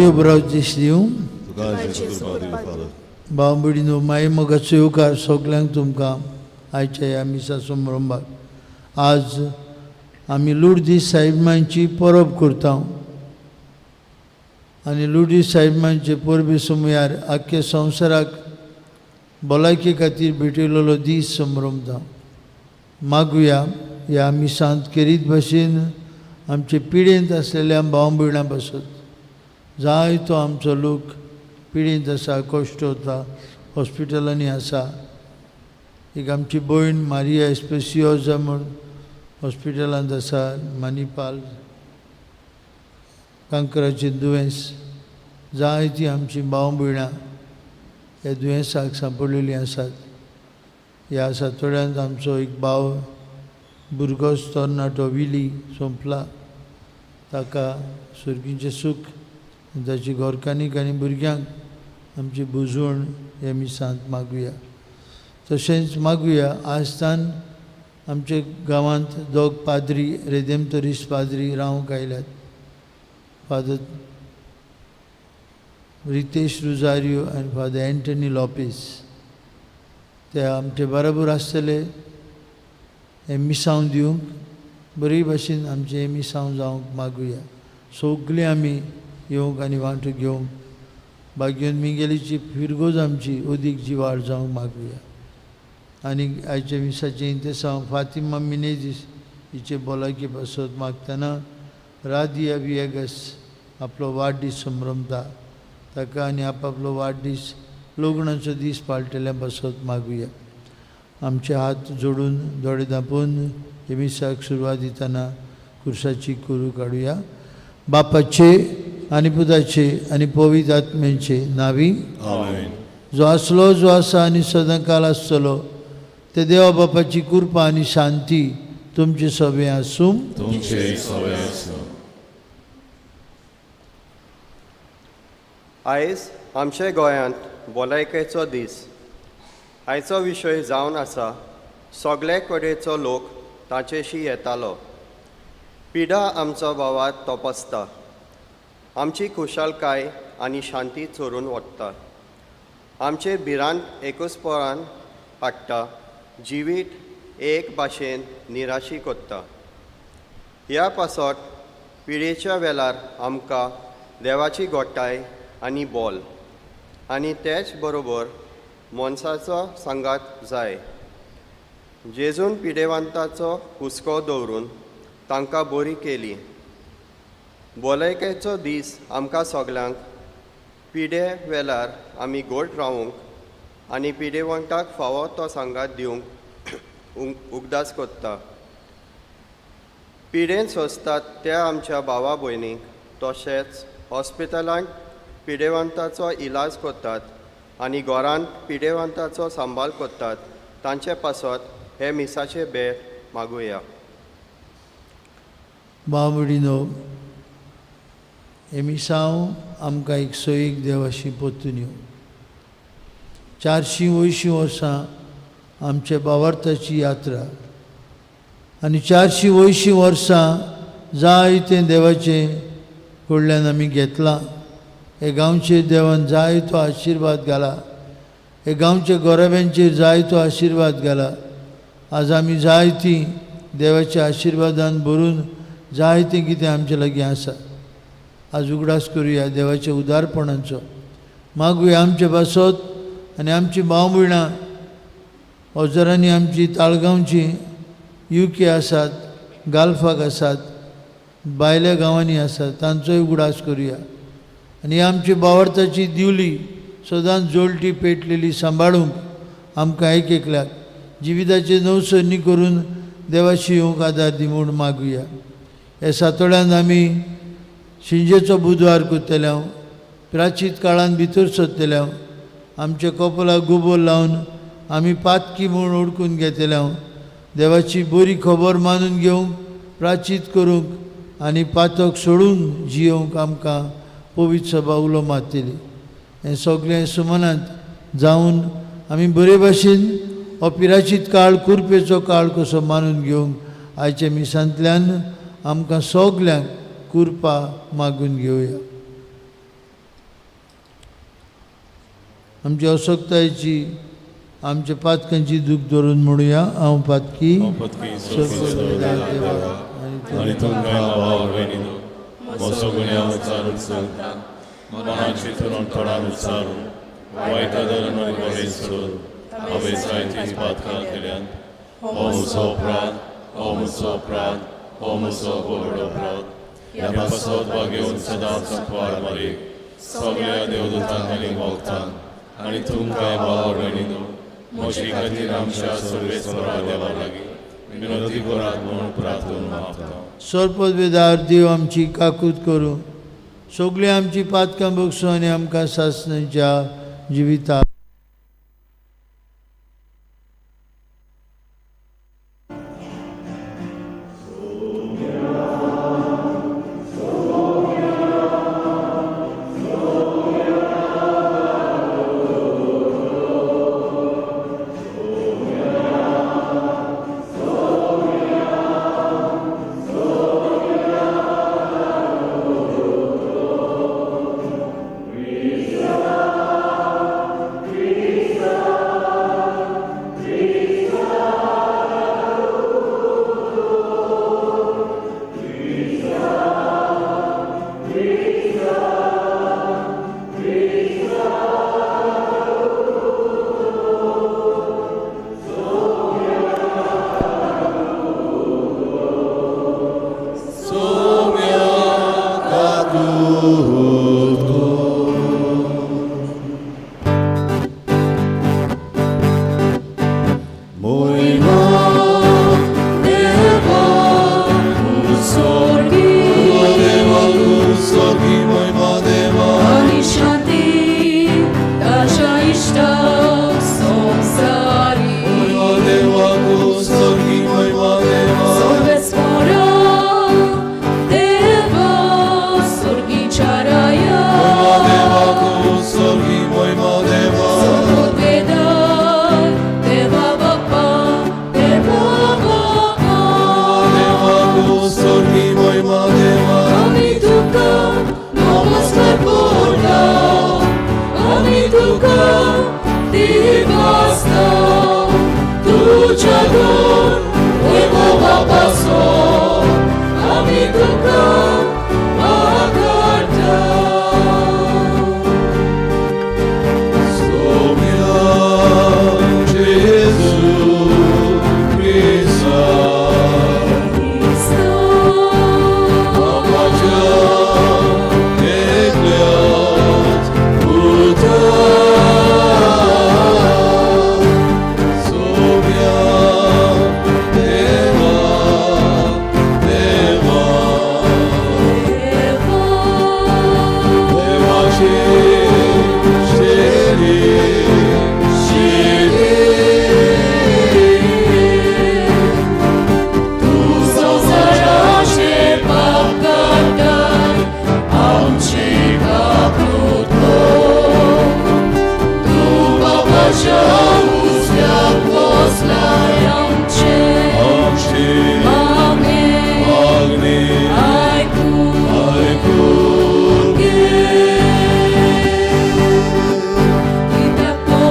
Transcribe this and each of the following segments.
देव बरो दीस दिवं. भाव भयणीनो, माई मोगाचो येवकार सगल्यांक तुमकां आयच्या ह्या मिसा समारंभाक. आज आमी लुर्दी साहेबांची परब करता आनी लुर्दी साहेबांचे परबे समयार आख्ख्या संवसाराक भलायके खातीर भेटयलेलो दीस संभ्रमता. मागुया ह्या मिसांत केरीत भाशेन आमचे पिडेंत आसलेल्या भाव भयणां पासत, जायतो आमचो लोक पिडेंत आसा, कश्ट वता, हॉस्पिटलांनी आसा. एक आमची भयण मारिया एस्पेसियोजा म्हूण हॉस्पिटलांत आसा, मणिपाल कांक्राचें दुयेंस. जायतीं आमची भाव भयणां ह्या दुयेंसाक सांपडलेलीं आसात. ह्या सातोड्यांत आमचो एक भाव भुरगोच तरणाटो विली सोंपला, ताका सुर्गीचें सूख, ताची घरकान्नीक आनी भुरग्यांक आमची बुजवण हे मिसांत मागुया. तशेंच मागुया आजतान आमच्या गांवांत दोग पाद्री रेदेमतरीस पाद्री रावंक आयल्यात, फादर रितेश रुजारियो आनी फादर एंटनी लोपेस. ते आमचे बरोबर आसतले हें मिसांव दिवंक. बरी भाशेन आमचें हें मिसांव जावंक मागुया. सगळीं आमी येवंक आनी वांटो घेवंक भाग्योन मिंगेलीची फिरगोज आमची अदीक जिवाळ जावंक मागुया. आनी आयच्या मिसाचें इंतेसांव फातिमा मिनेजीस हिचे भलायके पासत मागतना रादिया वियेगस आपलो वाडदीस संभ्रमता, ताका आनी आपआपलो वाडदीस लग्नाचो दीस पाळटेल्या पासत मागुया. आमचे हात जोडून दोळे धांपून हे मिसाक सुरवात दितना कुर्साची कुरू काडुया. बापाचे आनी पुताचे आनी पवित्र आत्म्याचे नावी. आमेन. जो आसलो, जो आसा आनी सदांकाल आसतलो ते देवा बापाची कृपा आनी शांती तुमचे सगळे आसूं. तुमचे सगळे आसूं. आयज आमच्या गोंयांत भलायकेचो दीस. आयचो विशय जावन आसा सगळे कडेचो लोक ताचेशी येतालो. पिडा आमचो भावात तोपसता, आमची खुशालकाय आनी शांती चोरून वता, आमचेर भिरांत एकूचपणान हाडटा, जिवीत एक भाशेन निराशी कोत्ता. ह्या पासत पिडेच्या वेळार आमकां देवाची गोठाय आनी बोल आनी तेच बरोबर मनशाचो सांगात जाय. जेजून पिडेवंताचो हुस्को दवरून तांकां बरी केली. भलायकेचो दीस आमकां सगल्यांक पिडे वेळार आमी घट रावूंक आनी पिडेवंताक फावो तो सांगात दिवंक उगदास कोत्ता. पिडेन सोंसतात त्या आमच्या भावा भयणींक तशेंच हॉस्पिटलांत पिडेवंताचो इलाज करतात आनी घरांत पिडेवंताचो सांबाळ करतात तांचे पासत हे मिसाचे भेट मागुया. भाव भयणीनो, हे मिसांव आमकां एक सोयीक देवाशी परतून येवं. 480 वर्सां आमच्या भावार्थाची यात्रा आनी 480 वर्सां जायतें देवाचें कडल्यान आमी घेतलां. हे गांवचे देवान जायतो आशिर्वाद घाला. हे गांवच्या गोराब्यांचेर जायतो आशिर्वाद घाला. आज आमी जायतीं देवाच्या आशिर्वादान भरून जायतें कितें आमचे लागीं आसा. आज उगडास करुया देवाच्या उदारपणाचो. मागुया आमचे पासत आनी आमची भाव भयणां हजारांनी आमची ताळगांवची युके आसात, गाल्फाक आसात, भायल्या गांवांनी आसात, तांचोय उगडास करुया. आनी आमची बावडताची दिवली सदांच जोळटी पेटलेली सांबाळूंक आमकां एक एकल्याक जिविताचे नवसरणी करून देवाशी येवंक आदार दी म्हूण मागुया. ह्या सातोळ्यान आमी शिंजेचो बुधवार करतले हांव, प्राचीत काळान भितर सरतले हांव, आमच्या कपलाक गोबोर लावन आमी पातकी म्हूण ओडकून घेतले हांव. देवाची बरी खबर मानून घेवंक, प्राचीत करूंक आनी पातक सोडून जियोवंक आमकां पवित्र सभा उलो मारतली. हें सगळें सुमनांत जावन आमी बरे भाशेन हो पिराचीत काळ कुरपेचो काळ कसो मानून घेवंक आयच्या मिसांतल्यान आमकां सगल्यांक कुरपा मागून घेवया. आमची असक्तायेची आमच्या पातकांची दूख धरून म्हणुया, हांव पातकी आनी तुमकां भाव भयणीनो म्हजो गुन्यांव उच्चारून सांगता, मनाची तुरून तोंडान उच्चारून वायट धरून आनी बरें सोडून हांवें जायतीं पातकां केल्यात. हो म्हजो अपराध, हो म्हजो अपराध, हो म्हजो व्हड अपराध. ह्या पासत वागेवन सदांच संकवार मारीक सगळ्या देवदूतांक आनी भक्तांक आनी तुमकां भाव भयणीनो म्हजे खातीर आमच्या सर्वेस्परा देवा लागीं विनंती करात म्हूण प्रार्थना मागता. सर्पवेदार देव आमची काकूत करूं, सगळीं आमची पातकां भोगसूं आनी आमकां सासणाच्या जिविता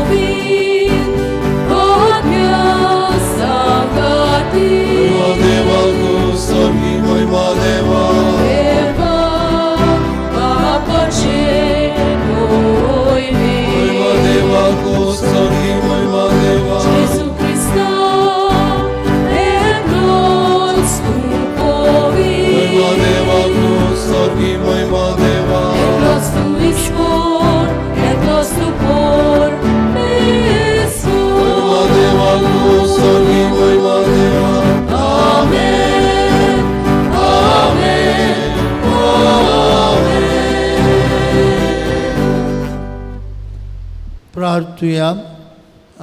Amen. तुया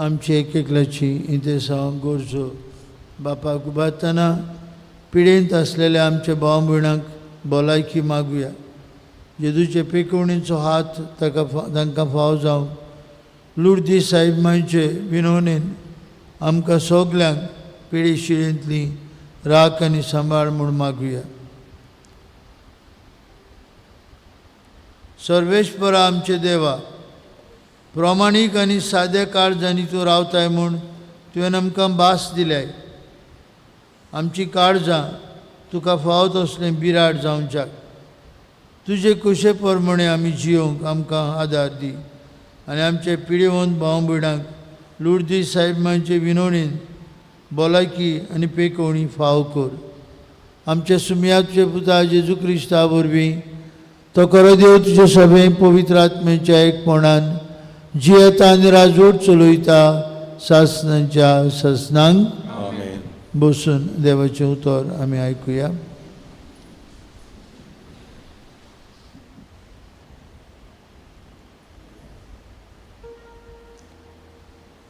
आमची एक एकल्याची इंतेसांव गरजो. बापाक उबारतना पिडेंत आसलेल्या आमच्या भाव भयणांक भलायकी मागुया. जेजूचे पेकोवणेचो हात ताका तांकां फाव जावं. लुर्दी साहेब मांयचे विनवणेन आमकां सगल्यांक पिडी शिळेंतली राख आनी सांबाळ म्हूण मागुया. सर्वेस्परा आमचे देवा, प्रमाणीक आनी साद्या काळजांनी तूं रावताय म्हूण तुवें आमकां भास दिल्याय. आमची काळजां तुका फावो तसलें बिराड जावच्याक तुजे कुशे प्रमाणे आमी जियोंक आमकां आदार दी आनी आमचे पिडेवंत भाव भयणांक लुर्दी साहेबांचे विनवणेन भलायकी आनी पेकोवणी फाव कर. आमच्या सुमयाचे पुता जेजू क्रिस्ता वरवीं तो खरो देव तुजे सभे पवित्र आत्म्याच्या एकपणान जियेता आनी राजवट चलयता सासनाच्या सासनांक. आमेन. बसून देवाचें उतर आमी आयकुया.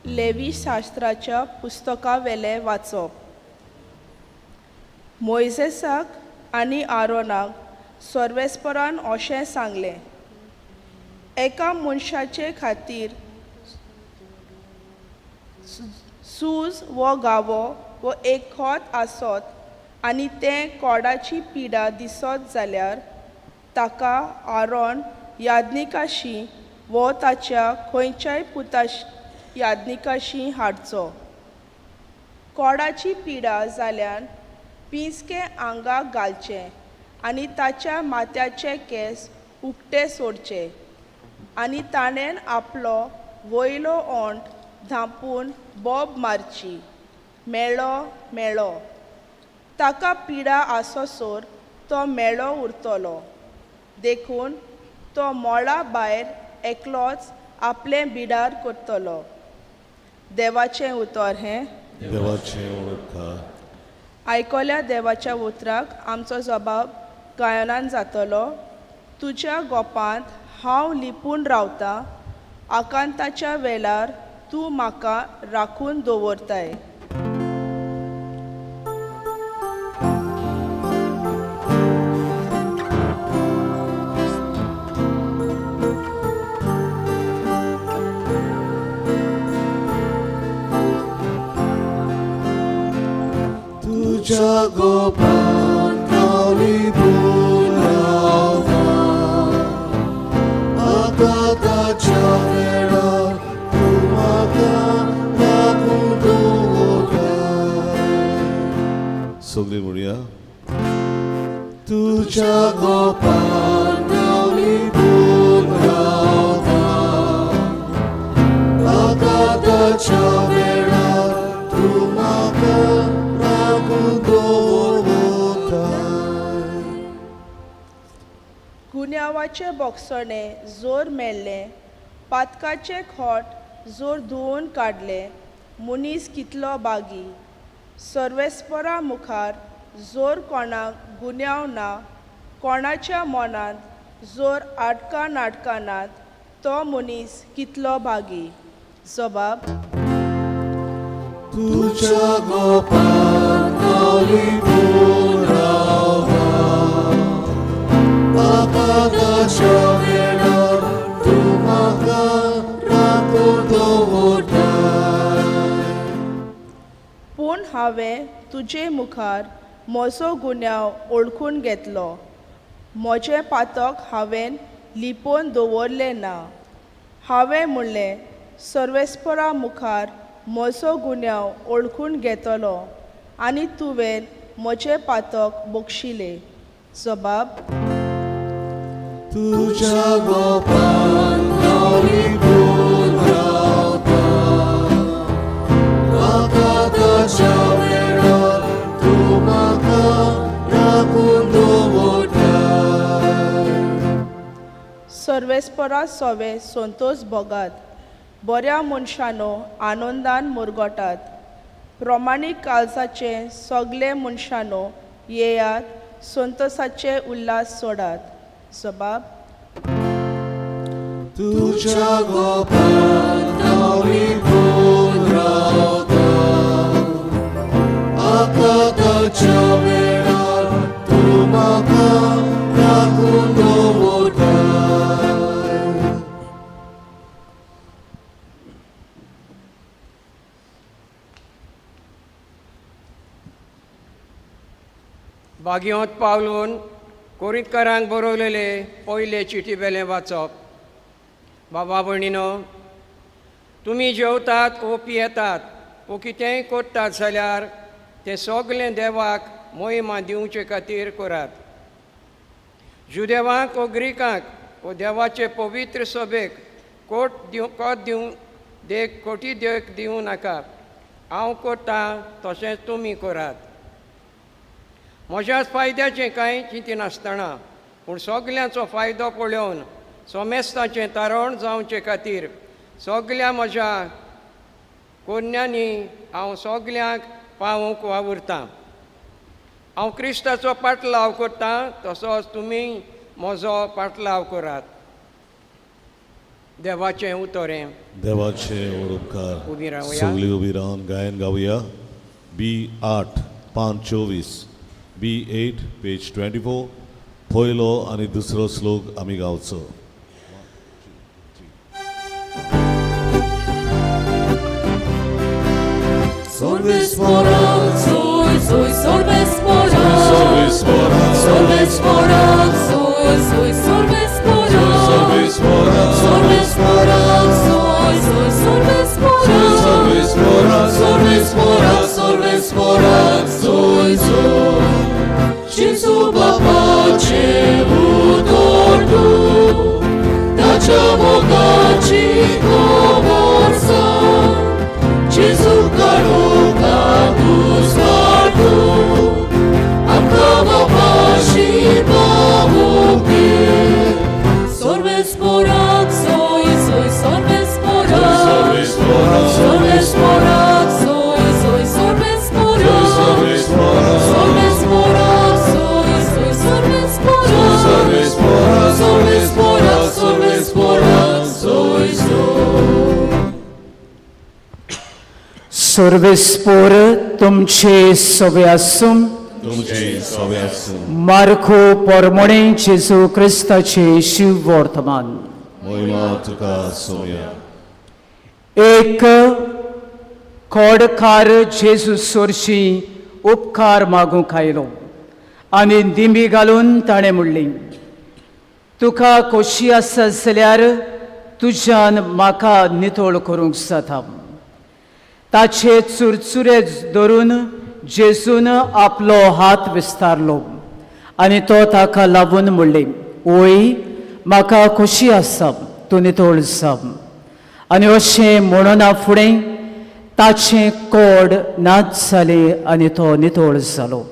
लेवी शास्त्राच्या पुस्तकावेलें वाचप. मोयजेसाक आनी आरोनाक सर्वेस्परान अशें सांगलें, एका मनशाचे खातीर सूज वो गावो वो एक खोत आसत आनी तें कोडाची पिडा दिसत जाल्यार ताका आरोन याज्ञिकाशी वो ताच्या खंयच्याय पुता याज्ञिकाशी हाडचो. कोडाची पिडा जाल्यान पिंजकें आंगाक घालचें आनी ताच्या माथ्याचे केंस उकते सोडचे आनी ताणें आपलो वयलो ओंठ धांपून बोब मारची, मेळो मेळो. ताका पिडा आसोसर तो मेळो उरतलो, देखून तो मोळा भायर एकलोच आपलें बिडार करतलो. देवाचें उतर हें. देवाचें उपकार. आयकल्या देवाच्या उतराक आमचो जबाब गायनान जातलो. तुज्या गोपांत हांव लिपून रावतां, आकांताच्या वेळार तूं म्हाका राखून दवरताय. तुझ्या गोपांत हांव लिपून रावतां, आकांताच्या वेळार तूं म्हाका राखून दवरताय. सगळीं म्हणया. तुझ्या गोपांत हांव लिपून रावतां, आकांताच्या वेळार तूं म्हाका राखून दवरताय. गुन्यांवाचें बोगसणें जोर मेल्लें, पातकाचें खोट जोर धुवून काडलें, मनीस कितलो बागी. सर्वेस्परा मुखार जोर कोणाक गुन्यांव ना, कोणाच्या मनांत जोर आडकां नाटकां नात, तो मनीस कितलो बागी. जबाब. तुझ्या गोपांत हांव लिपून रावतां, आकांताच्या वेळार तूं म्हाका राखून दवरताय. पूण हांवें तुजे मुखार म्हजो गुन्यांव वळखून घेतलो, म्हजें पातक हांवें लिपोवन दवरलें ना. हांवें म्हणलें, सर्वेस्परा मुखार म्हजो गुन्यांव वळखून घेतलो आनी तुवें म्हजें पातक बक्षिलें. जबाब. तुझ्या गोपांत हांव लिपून रावतां, आकांताच्या वेळार तूं म्हाका राखून दवरताय. सर्वेस्परा सोवे संतोश भोगात, बऱ्या मनशानो आनंदान मुरगोटात. प्रमाणीक काळजाचे सगळे मनशानो येयात, संतोसाचे उल्हास सोडात. जबाब. तुझ्या गोपांत हांव लिपून रावता. आकाताच्या वेळार तूं म्हाका राखून दवरताय. बागियोंत पावलून कोरितकारांक बरोवलेले पयले चिटी बेलें वाचप. बाबा भयणीनो, तुमी जेवतात वो पियेतात वो कितेंय करतात जाल्यार तें सगलें देवाक मोहिमा दिवचे खातीर करात. जुदेवांक वो ग्रिकांक वो देवाचे पवित्र सभेक कोट दिव कोत दिवं देख खोटी देख दिवं नाका. हांव करतां तशेंच तुमी करात. म्हज्याच फायद्याचें कांय चिंतिनासतना पूण सगल्यांचो फायदो पळोवन सोमेस्ताचें तारण जावचे खातीर सगल्या म्हज्या कोन्यांनी हांव सगल्यांक पावोवंक वावुरतां. हांव क्रिस्ताचो पाटलाव करतां तसोच तुमी म्हजो पाटलाव करात. देवाचें उतर हें. देवाचे व्हड उपकार. उबी रावया. सगळीं उबी रावन गायन गावया. बी 8 पान 24, बी 8 पेज 24. पयलो आनी दुसरो श्लोक आमी गावचो. Sorbes soy, soy, sorbes Sorbes sorbes soy, soy, sorbes Sorbes sorbes soy, soy, sorbes Sorbes sorbes sorbes soy, soy. Gesù pace utortu, Tacia bocaci comorsa, Gesù caruca tu spartu, Amcava pași pavuchi. Sorbes porac, soy, soy, sorbes porac, sorbes porac, soy, soy, sorbes porac, sorbes porac, soy, soy, sorbes porac, sorbes porac, sorbes porac, soy, soy. सर्वेस्पोर तुमचे सवे आसूं. तुमचे सवे आसूं. Marco पोरमोणे जेजू क्रिस्ताचे शिव वर्तमान. मोहिमा तुका सोम्या. एक खोडकार जेजू सोरशी उपकार मागूंक आयलो आनी दिंबी घालून ताणें म्हणली, तुका खोशी आसा जाल्यार तुज्यान म्हाका नितळ करूंक जाता. ताचे चुरचुरे धरून जेजून आपलो हात विस्तारलो आनी तो ताका लावून म्हणलें, ओय, म्हाका खोशी आसा, तूं नितळ जा. आनी अशें म्हणना फुडें ताचें कोड नाच जालें आनी तो नितळ जालो.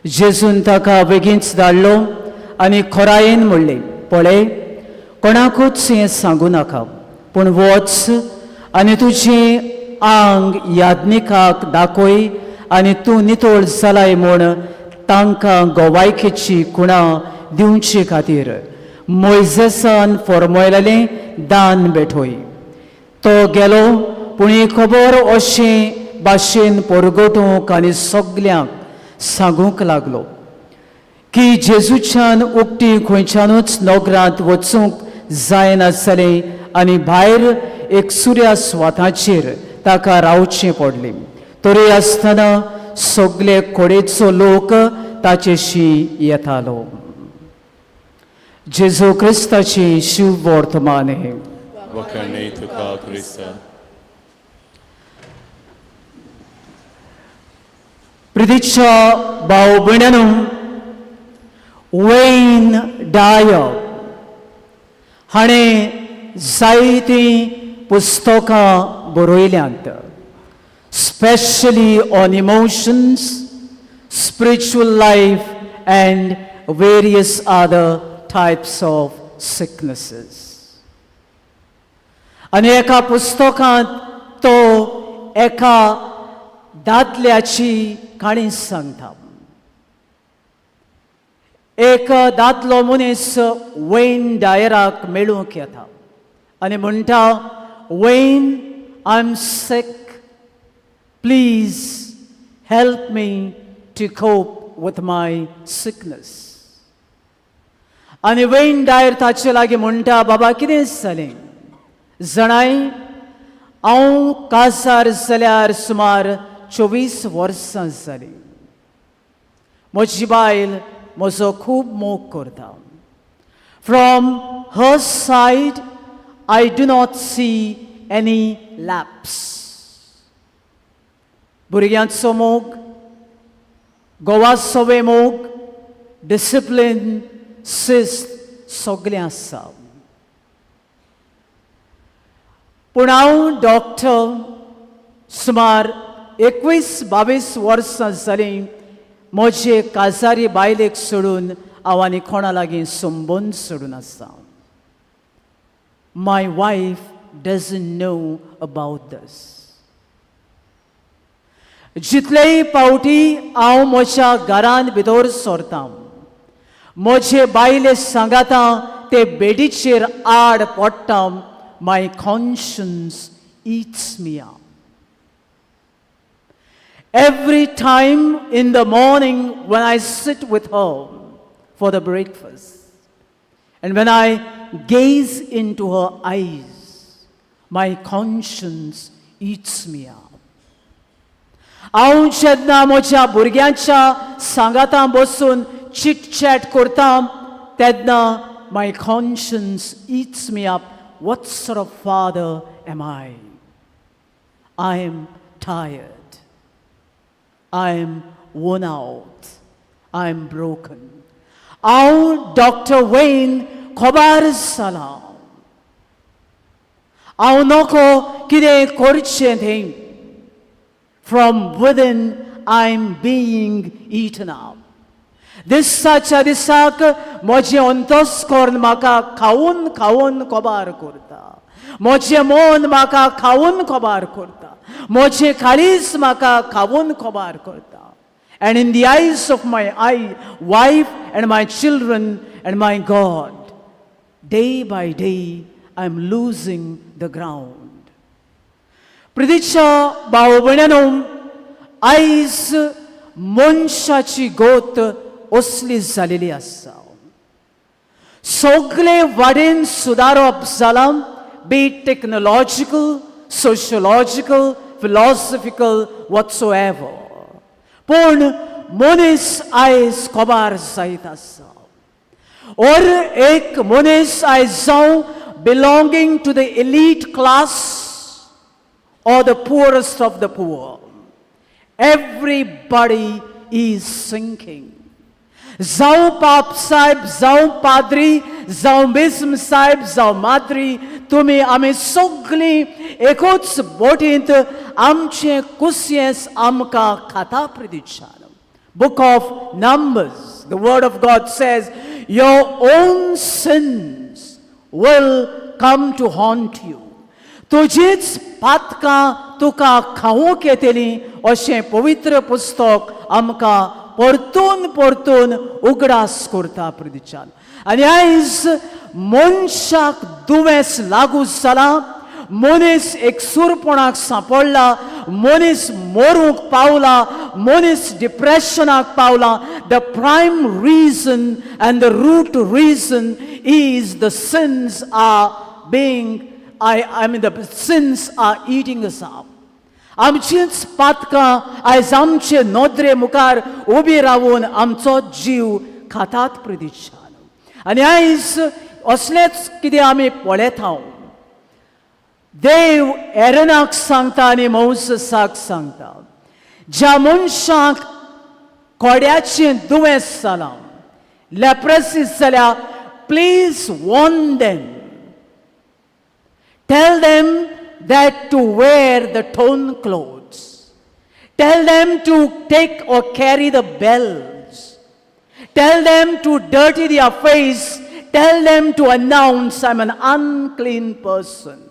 जेजून ताका बेगीनच धाडलो आनी खोरायेन म्हणलें, पळय, कोणाकूच हें सांगूं नाका, पूण वच आनी तुजें आंग याज्ञिकाक दाखय आनी तूं नितळ जालाय म्हूण तांकां गोवायकेची खुणा दिवचे खातीर मोयजेसान फॉर्मयलेलें दान भेटय. तो गेलो, पूण ही खबर अशें भाशेन परगटूंक आनी सगल्यांक सांगूंक लागलो की जेजूच्यान उकती खंयच्यानूच नगरांत वचूंक जायनासलें आनी भायर एक सुर्या स्वाताचेर ताका रावचें पडलें. तरी आसतना सगले कोडेचो लोक ताचेशी येतालो. जेजू क्रिस्ताची शिव वर्तमान हें. वखाणे तुका क्रिस्ता. प्रितीच्या भाव भयणांनो, वेन डायर हाणें जायतीं पुस्तकां बरयल्यांत, specially on emotions, spiritual life and various other types of sicknesses. आनी एका पुस्तकांत तो एका दादल्याची काणी सांगता. एक दादलो मनीस वैन डायराक मेळूंक येता आनी म्हणटा, van, I am sick, please help me to cope with my sickness. आनी वेन डायर ताचे लागीं म्हणटा, बाबा कितें जालें जाणाय, हांव काजार जाल्यार सुमार 24 वर्सां जालीं. म्हजी बायल म्हजो खूब मोग करता. From her side I do not see any lapse. भुरग्यांचो मोग, घोवा सवे मोग, डिसिप्लीन, शिस्त सगळें आसा. पूण हांव डॉक्टर, सुमार 21-22 वर्सां जालीं म्हजे काजारी बायलेक सोडून हांव आनी कोणा लागीं संबंद सोडून आसा. My wife doesn't know about this. जितलेय पावटी हांव म्हज्या घरांत भितर सरता, म्हजे बायले सांगाता ते बेडीचेर आड पडटा, my conscience eats me up. Every time in the morning when I sit with her for the breakfast, and when I gaze into her eyes, my conscience eats me up. हांव जेन्ना म्हज्या भुरग्यांच्या सांगातां बसून चिटचॅट करता तेन्ना my conscience eats me up. What sort of father am I? I am tired, I am worn out, I am broken. हांव doctor वेन खबर जाला, हांव नको कितें करचें तें. From within I am being eaten up. दिसाच्या दिसाक म्हजें अंतस्कर्ण म्हाका खावन खावन कबार करता, म्हजें मन म्हाका खावन कबार करता, म्हजें काळीज म्हाका खावन कबार करता. And in the eyes of my wife and my children and my God, day by day I am losing the ground. प्रितीच्या भाव भयणांनो, आयज मनशाची गोत असली जालेली आसा. सगळे वाटेन सुदारप जालां, be technological, sociological, philosophical, whatsoever, पूण मनीस आयज कबार जायत आसा. और एक मनीस आयज जावं belonging to the elite class or the poorest of the poor, everybody is sinking. जावं पाप साहेब, जावं पाद्री, जावं बिस्म साहेब, जावं माद्री, तुमी आमी सगळीं एकूच बोटींत. आमचें कुसयेंस आमकां खाता. प्रितीच्यान, Book of Numbers, the word of God says, "Your own sins will come to haunt you." तुजीच पातकां तुका खावंक येतली अशें पवित्र पुस्तक आमकां परतून परतून उगडास करता. प्रितीच्यान, आनी आयज मनशाक दुयेंस लागू जालां, मनीस एकसूरपणाक सांपडला, मनीस मरूंक पावला, मनीस डिप्रेशनाक पावला. The prime reason and the root reason is the sins are being I mean, the sins are eating us up. आमचीच पातकां आयज आमचे नदरे मुखार उबी रावून आमचो जीव खातात. प्रितीच्यान, आनी आयज असलेच कितें आमी पळयता. देव एरनाक सांगता आनी मौसाक सांगता, ज्या मनशाक कोड्याचें दुयेंस जालां, लेप्रसीस जाल्या, please warn them. Tell them that to wear the torn clothes. Tell them to take or carry the bells. Tell them to dirty their face. Tell them to announce, "I'm an unclean person."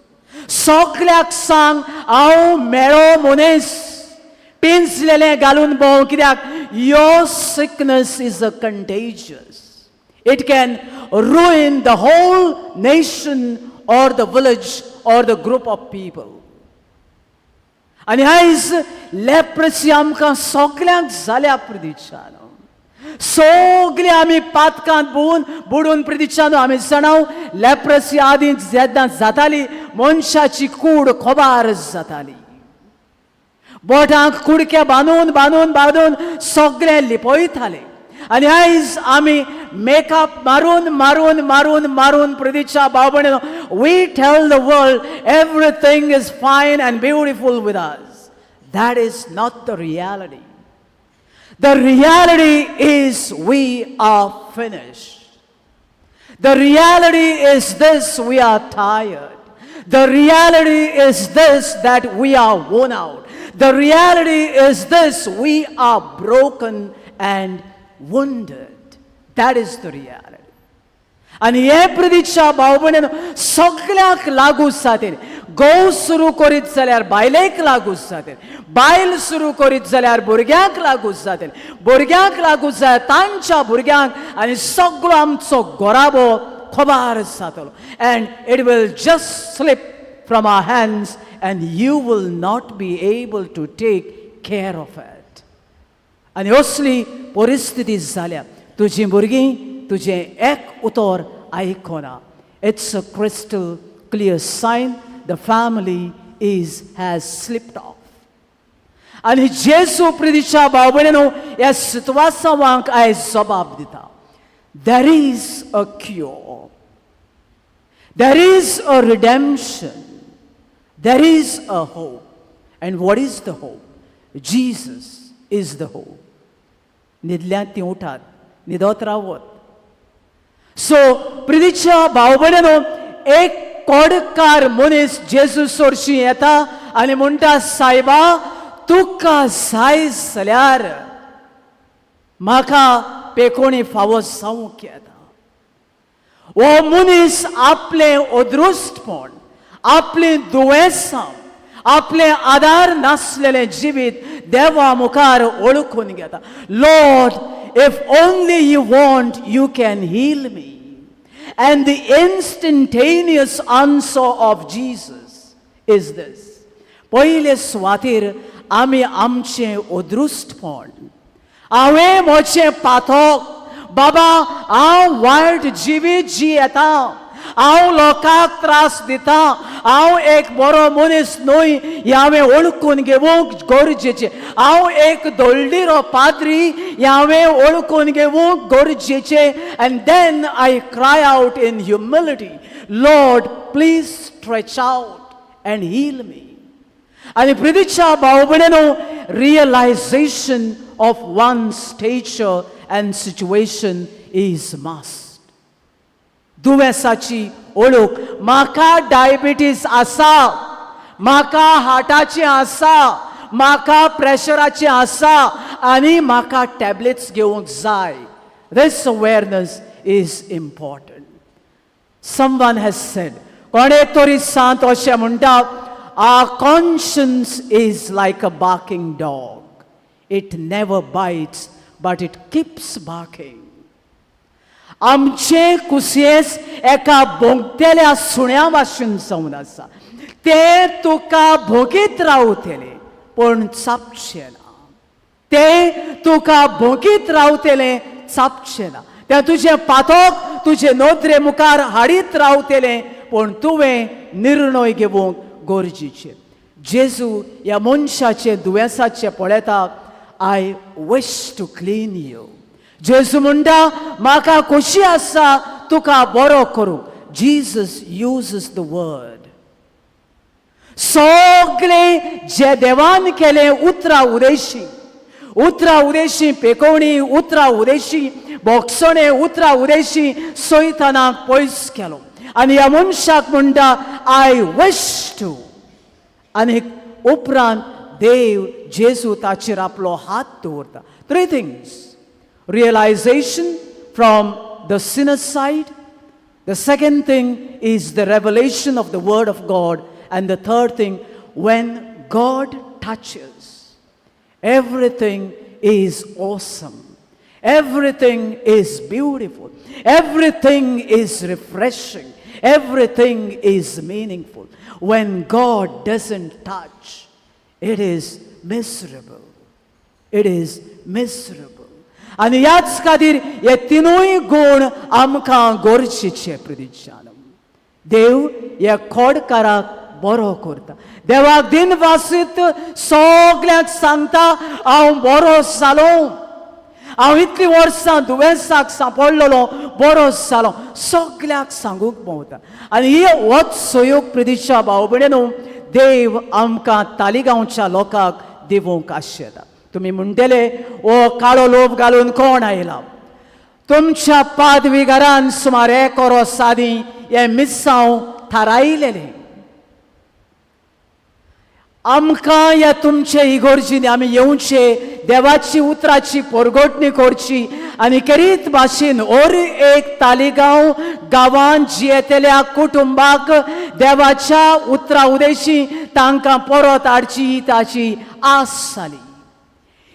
सगल्याक सांग, हांव म्हेळो मनीस, पिंजलेलें घालून भोंव, कित्याक your sickness is a contagious. It can ruin the whole nation or the village or the group of people. आनी आयज leprosy आमकां सगल्यांक जाल्या प्रदिशानो. सगळे आमी पातकांत बुडून बुडून प्रदिशानो. आमी जाणाव, लेप्रसी आदी जेन्ना जाताली, मनशाची कूड खबार जाताली. बोटांक कुडके बांदून बांदून बांदून सगळें लिपयताले. आनी आयज आमी मेकअप मारून मारून मारून मारून, प्रदीक्षा भाव, we tell the world everything is fine and beautiful with us. That is not the reality. The reality is we are finished. The reality is this: we are tired. The reality is this, that we are worn out. The reality is this: we are broken and wounded. That is the reality. आनी हे प्रदीक्षा भाव भयणीन सगळ्यांक लागू जाता. घोव सुरू करीत जाल्यार बायलेक लागू जाता, बायल सुरू करीत जाल्यार भुरग्यांक लागू जाता, भुरग्यांक लागू जाल्यार तांच्या भुरग्यांक, आनी सगळो आमचो घराबो खबार जातलो. And it will just slip from our hands and you will not be able to take care of it. आनी असली परिस्थिती जाल्या, तुजीं भुरगीं तुजें एक उतर आयकना. It's a crystal clear sign the family is has slipped off. आनी जेजू, प्रितीच्या भाव भयणीनो, ह्या सितवासांवांक आयज जबाब दिता. There is a cure, there is a redemption, there is a hope. And what is the hope? Jesus is the hope. न्हिदल्यांत ती उठात, न्हिदत रावत. So प्रितीच्या भाव भयणीनो, एक कोडकार मनीस जेजू सोरशी येता आनी म्हणटा, सायबा, तुका जाय जाल्यार म्हाका पेकोणी फावो जावंक येता. हो मनीस आपलें अदृश्टपण, आपलें दुयेंसां, आपलें आदार नासलेलें जिवीत देवा मुखार ओळखून घेता. Lord, if only you want, you can heal me. And the instantaneous answer of Jesus is this. पयले सुवातेर आमी आमचें अदृश्टपण, हांवें म्हजें पातक, बाबा हांव वायट जिवीत जियेता, हांव लोकांक त्रास दिता, हांव एक बरो मनीस न्हय हें हांवें वळखून घेवंक गरजेचें. हांव एक दळडिरो पाद्री हें हांवें वळखून घेवंक गरजेचें. And then I cry out in humility, Lord, please stretch out and heal me. आनी प्रितीच्या भाव भयणीनो, realization of one's stature and situation is must. दुयेंसाची ओळख, म्हाका डायबिटीस आसा, म्हाका हार्टाचें आसा, म्हाका प्रेशराचें आसा आनी म्हाका टॅबलेट्स घेवंक जाय. This awareness is important. Someone has said, कोणे तरी सांत अशें म्हणटा, our conscience is like a barking dog. It never bites, but it keeps barking. आमचें कुसियेंस एका भोंकतेल्या सुण्या भाशेन जावन आसा. तें तुका भोंकीत रावतलें पूण चापचें ना. तें तुका भोंकीत रावतलें, चापचें ना. तें तुजें पातक तुजे नदरे मुखार हाडीत रावतलें, पूण तुवें निर्णय घेवंक गरजेचें. जेजू ह्या मनशाचें दुयेंसाचें पळयता. I wish to clean you. जेजू म्हणटा, म्हाका खोशी आसा तुका बरो करूं. Jesus uses the word. सगळे जे देवान केले उतरां उदेशी, उतरां उदेशी पेकोवणी, उतरां उदेशी बोगसणे, उतरां उदेशी सैतानाक पयस केलो आनी ह्या मनशाक म्हणटा, I wish to. आनी उपरांत देव जेजू ताचेर आपलो हात दवरता. Three things: realization from the sinner side. The second thing is the revelation of the Word of God. And the third thing, when God touches, everything is awesome. Everything is beautiful. Everything is refreshing. Everything is meaningful. When God doesn't touch, It is miserable, it is miserable. आनी ह्याच खातीर हे तिनूय गूण आमकां गरजेचे. प्रदिशान देव ह्या खोडकाराक बरो करता. देवाक दिन वासीत सगल्यांक सांगता, हांव बरो जालो, हांव इतलीं वर्सां दुयेंसाक सांपडलेलो, बरो जालो, सगल्याक सांगूंक भोंवता. आनी ही होच सहयोग, प्रदिशा भाव भयणीनो, देव आमकां तालिगांवच्या लोकांक दिवंक आशेता. तुमी म्हणटले, हो काळो लोप घालून कोण आयला? तुमच्या पादविगारान सुमार एक वरोस आदीं हें मिसांव थारायलेलें. आमकां ह्या तुमचे इगोर्जीनी आमी येवचे, देवाची उतराची पोरगोटणी करची आनी केरीत भाशेन ओर एक तालिगांव गांवांत जियेतल्या कुटुंबाक देवाच्या उतरा उदेशी तांकां परत हाडची ही ताची आस जाली.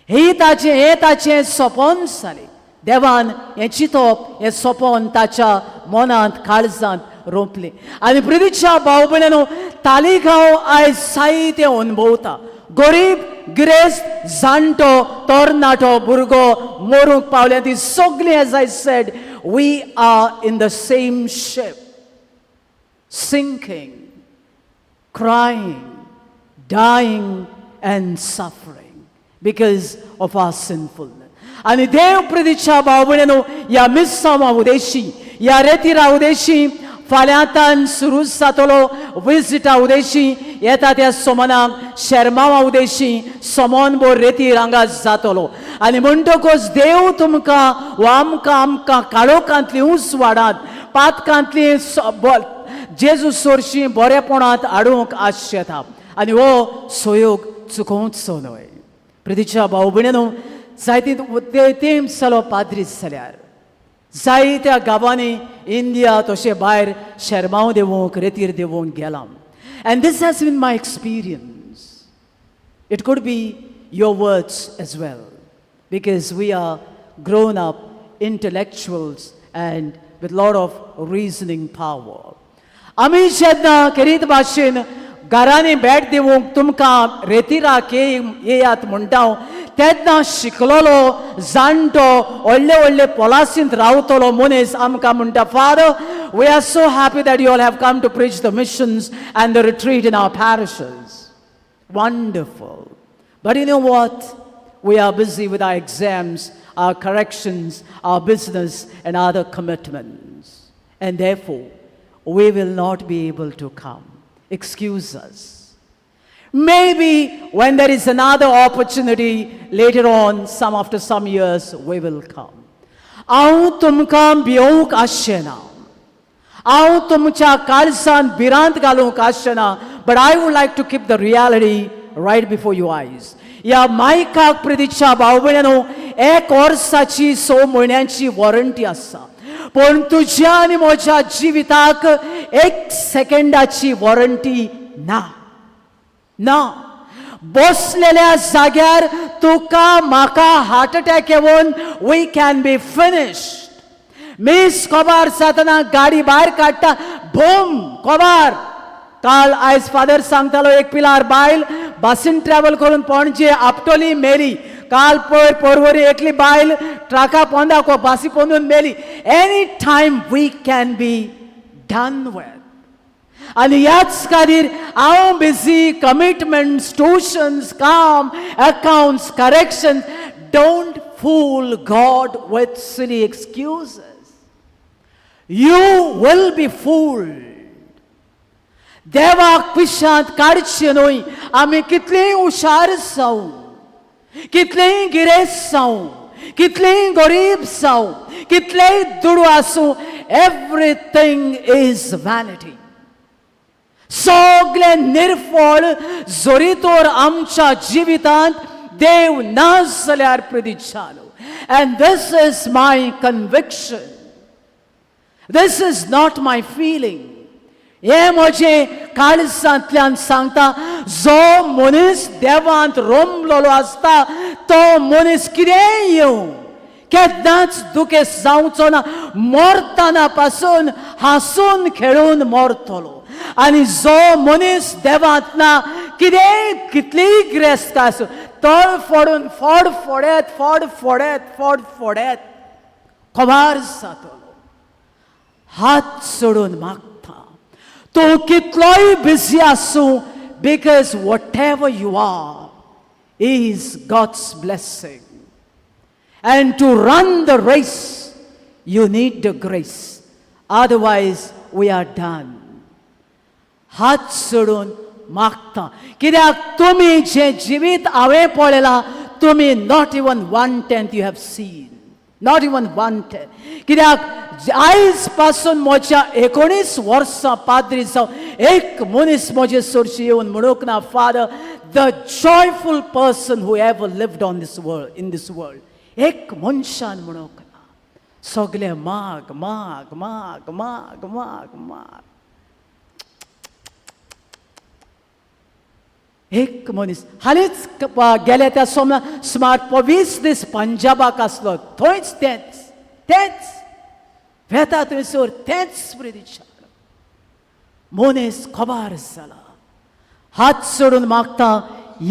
ही ताचें हें ताचें सपन जालें. देवान हें चिंतप, हें सपन ताच्या मनांत, काळजांत रोंपलें. आनी प्रितीच्या भाव भयणांनो, तालिगांव आयज जायतें अनुभवता. गरीब, गिरेस्त, जाणटो, तरणाटो, भुरगो मरूंक पावल्या ती सगळीं, as I said, we are in the same ship, sinking, crying, dying, and suffering because of our sinfulness. आनी देव, प्रितीच्या भाव भयणीनो, ह्या मिस्सांवा उदेशी, ह्या रेतिरा उदेशी फाल्यांतान सुरू जातलो विजिटा उदेशी. येता त्या सोमनाक शेरमावा उदेशी सोमोन बोर रेतीर हांगा जातलो. आनी म्हणटकच देव तुमकां वा आमकां आमकां काळोखांतली उजवाडांत, पातकांतली जेजू सोरशी बरेपणांत हाडूंक आशेता. आनी हो सहयोग चुकोवचो न्हय. प्रितीच्या भाव भयणीनो, जायती ते तेंप जालो पाद्रीस जाल्यार जायत्या गांवांनी, इंडिया तशें भायर, शेरमांव देवोंक, रेतीर देवोंक गेलां. And this has been my experience. It could be your words as well, because we are grown up intellectuals and with lot of reasoning power. आमी जेन्ना केरीत भाशेन घरांनी भेट दिवंक तुमकां रेतिराक येयात म्हणटा हांव, तेन्ना शिकलोलो जाणटो, व्हडले व्हडले पोलासींत रावतलो मनीस आमकां म्हणटा, "Father, we are so happy that you all have come to preach the missions and the retreat in our parishes. Wonderful. But you know what? We are busy with our exams, our corrections, our business, and other commitments. And therefore, we will not be able to come. Excuse us. Maybe when there is another opportunity later on, some after some years, we will come." हांव तुमकां भियोवंक आसचें ना, हांव तुमच्या काळजान भिरांत घालूंक आसचें, but I would like to keep the reality right before your eyes. ह्या मायकाक, प्रितीच्या भाव भयणांनो, एक वर्साची, 6 म्हयन्यांची वॉरंटी आसा, पूण तुज्या आनी म्हज्या जिविताक एक सेकंडाची वॉरंटी ना, ना. बसलेल्या जाग्यार तुका म्हाका हार्ट अटॅक येवन we can be finished. मीस कोबार जातना गाडी भायर काडटा, बूम, कोबार. काल आयज फादर सांगतालो, एक पिलार बायल बसीन ट्रॅव्हल करून पणजे आपटोली, मेली. काल पयर परवरी एकली बायल ट्रका पोंदा, बासी पोंदून मेली. Any time we can be done with. आनी ह्याच खातीर हांव बिजी, कमिटमेंट्स, ट्युशन्स, काम, accounts, correction. Don't fool God with silly excuses. You will be fooled. देवाक पिशांत काडचें न्हय. आमी कितलेय हुशार जावं, कितलेय गिरेस्त जावं, कितलेय गरीब जावं, कितलेय दुडू आसूं, everything is vanity. सगळें निर्फळ, जरी तर आमच्या जिवितांत देव ना जाल्यार, प्रतिचालो. And this is my conviction, this is not my feeling. हें म्हजें काळजांतल्यान सांगता, जो मनीस देवांत रोमलेलो आसता तो मनीस कितेंय येवं, केन्नाच दुखेस्त जावचो ना. मरतना पासून हांसून खेळून मरतलो. आनी जो मनीस देवांत ना कितेंय कितलीय गिरेस्त आसूं तळ फोडून फोड फोडेत फोड फोडेत फोड फोडेत खबर जातलो. हात सोडून मागता तूं कितलोय बिजी आसूं, because whatever you are is God's blessing. And to run the race, you need the grace. Otherwise, we are done. हात सोडून मागता कित्याक तुमी जें जिवीत हांवें पळयलां तुमी not even 1/10 you have seen, not even 1/10. कित्याक आयज पासून म्हज्या 19 वर्सां पाद्री जावन एक मनीस म्हजे सोरशी येवन म्हणूंक ना, Father, the joyful person who ever lived on this world, in this world. एक मनशान म्हणूंक ना. सगळे माग माग माग माग माग माग. एक मनीस हालींच गेले त्या सोमना सुमार 20 दीस पंजाबाक आसलो, थंयच तेंच तेंच वेता थंयसर तेंच प्रिदिशा. मनीस खबर जाला. हात सोडून मागता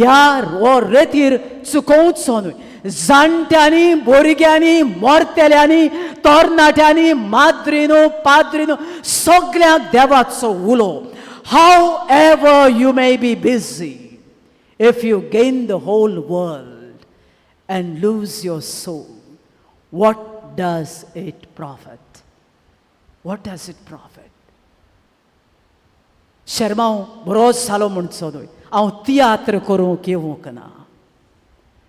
यार हो रेतीर चुकोवचो न्हय. जाणट्यांनी भुरग्यांनी मरतेल्यांनी तरणाट्यांनी माद्रिनो पाद्रिनो सगळ्यांक देवाचो उलो. However you may be busy, if you gain the whole world and lose your soul, what does it profit? What does it profit? शेरमांव बरो जालो म्हणचो न्हय, हांव तियात्र करूंक येवंक ना.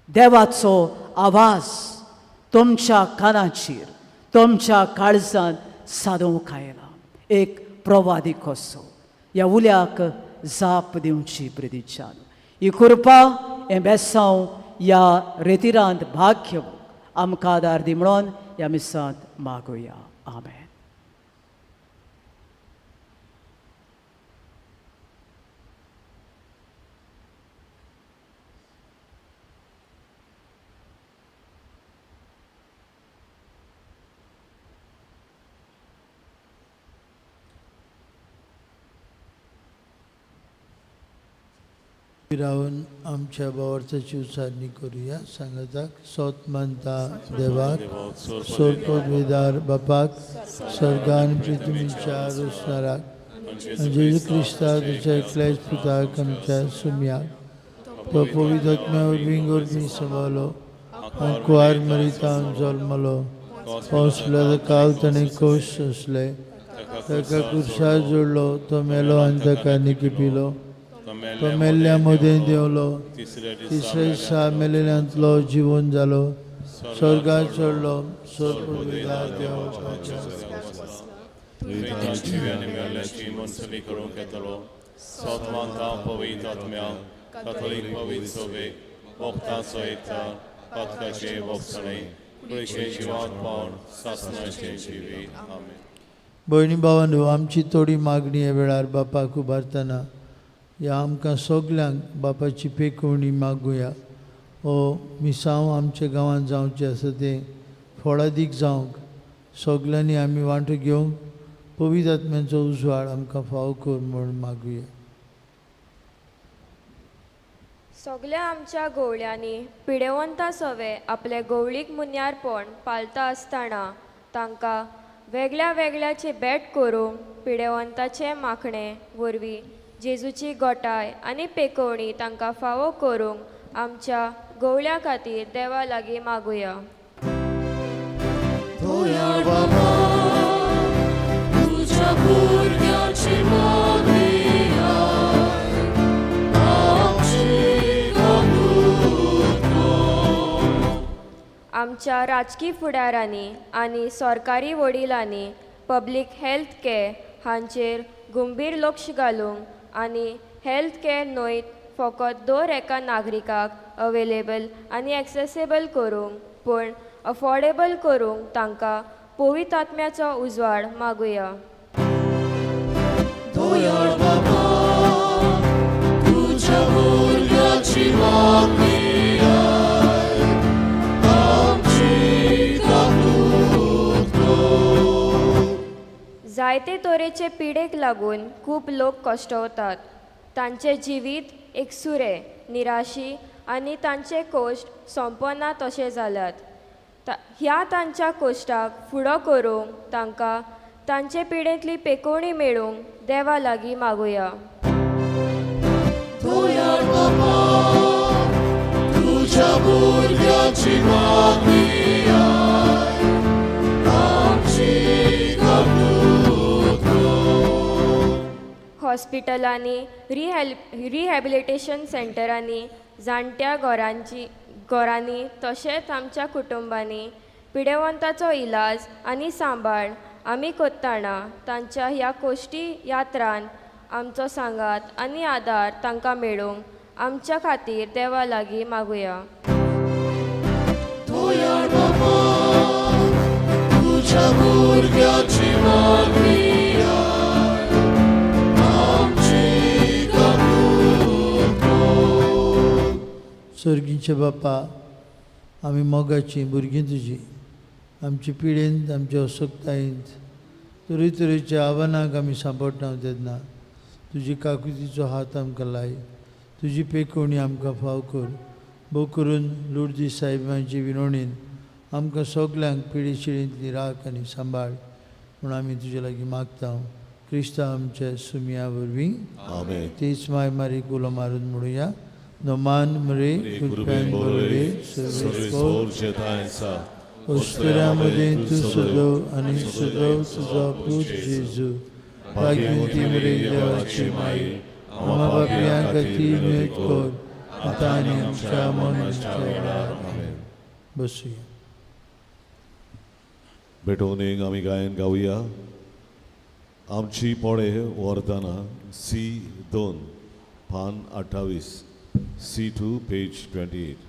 देवाचो आवाज तुमच्या कानाचेर तुमच्या काळजांत सादोवंक आयला. एक प्रवादी कसो ह्या उल्याक जाप दिवची प्रितीच्यान. ही कृपा हें बेसांव ह्या रेतिरांत भाग घेवंक आमकां आदार दी म्हणून ह्या मिसांत मागुया. आमेन. रावन आमच्या भावार्थाची उचारणी करूया. सांगाताक सोत मानता देवाक, सोरपदवेदार बापाक, स्वर्गान पृथ्वीच्या रोसणाराक, जेजू क्रिस्ता तुज्या एकल्याच पुताक आमच्या सुमयाक, तो पवित्र आत्म्या वरवीं गोरवीं सांबाळलो आनी कुवार मरितान जल्मलो. पावस काल ताणें खोश सोंसले, ताका कुर्सार जोडलो, तो मेलो आनी ताका निकिपिलो. तो मेल्ल्या मदें देंवलो, तिसरे दिसा मेलेल्यांतलो जिवन जालो, स्वर्गार चडलो, स्वर्गदार देवाच्या भयणी भावांनो, आमची थोडी मागणी ह्या वेळार बापाक उबारतना ह्या आमकां सगल्यांक बापाची पेकोवणी मागुया. हो मिसांव आमच्या गांवांत जावचें आसा तें फळादीक जावंक सगल्यांनी आमी वांटो घेवंक पवित्र आत्म्याचो उजवाड आमकां फावो कर म्हूण मागुया. सगल्या आमच्या गवळ्यांनी पिडेवंता सवे आपले गवळीक मुन्यारपण पालता आसतना तांकां वेगळ्या वेगळ्याचे भेट करूंक पिडेवंताचे माखणे वरवीं जेजूची गोटाय आनी पेकोवणी तांकां फावो करूंक आमच्या गवळ्या खातीर देवा लागीं मागुया. आमच्या राजकी फुडारांनी आनी सरकारी वडिलांनी पब्लीक हेल्थ केअर हांचेर गंभीर लक्ष घालूंक आनी हेल्थ केअर न्हय फकत दर एका नागरिकाक अवेलेबल आनी एक्सेसेबल करूंक पूण अफोर्डेबल करूंक तांकां पवित्र आत्म्याचो उजवाड मागुया. जायते तरेचे पिडेक लागून खूब लोक कश्टवतात. तांचें जिवीत एकसुरें, निराशी आनी तांचे कोश्ट सोंपना तशें जाल्यात. ह्या तांच्या कोश्टाक फुडो करूंक तांकां तांचे पिडेंतली पेकोवणी मेळूंक देवा लागीं मागुया. दयाळ बाबा, तुज्या भुरग्याची मागणी आयक, आमची काकूत कर. हॉस्पिटलांनी, रिहॅबिलिटेशन सेंटरांनी, जाणट्या घरांनी तशेंच आमच्या कुटुंबांनी पिडेवंताचो इलाज आनी सांबाळ आमी करतना तांच्या ह्या कोश्टी यात्रान आमचो सांगात आनी आदार तांकां मेळूंक आमच्या खातीर देवा लागीं मागुया. दयाळ बाबा, तुज्या भुरग्याची मागणी आयक, आमची काकूत कर. सर्गीचे बापा, आमी मोगाचीं भुरगीं तुजी, आमचे पिडेंत, आमच्या असक्तायेंत तरेतरेच्या आव्हानांक आमी सांपडटा तेन्ना तुजी काकुतीचो हात आमकां लाय, तुजी पेकोवणी आमकां फाव कर. भोव करून लुर्दी साहेबांची विनवणीन आमकां सगल्यांक पिडे शिळेंतली राख आनी सांबाळ म्हूण आमी तुजे लागीं मागता, क्रिस्तांव आमच्या सुमया वरवीं. आमेन. तीच माय मारीक उलो मारून म्हणुया, नोमान मरे कृपेन बरोय सर्वेस्पोर जेतायसा, उस्तुऱ्या मदें तूं सदव आनी सदव तुजो पूत जेजू. भाग्यवंती मरे देवाची माई, आम्हा पापयां खातीर विनंती कर, आतां आनी आमच्या मरणाच्या वेळार. आमेन. बसुया. भेटवणेक आमी गायन गावया, आमची पोळे व्हरतना, सी 2, पान 28, C2, page 28.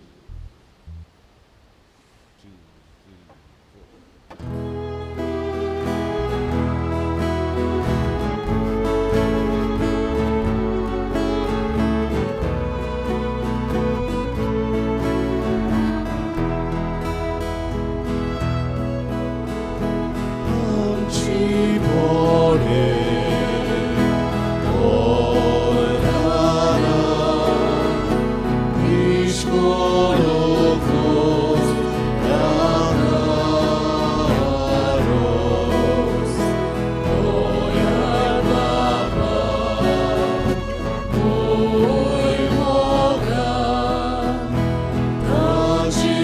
आमची पोळे व्हरतना, इश्कोलो रोस, दयाळ बाबा, होय मोगान, ताचे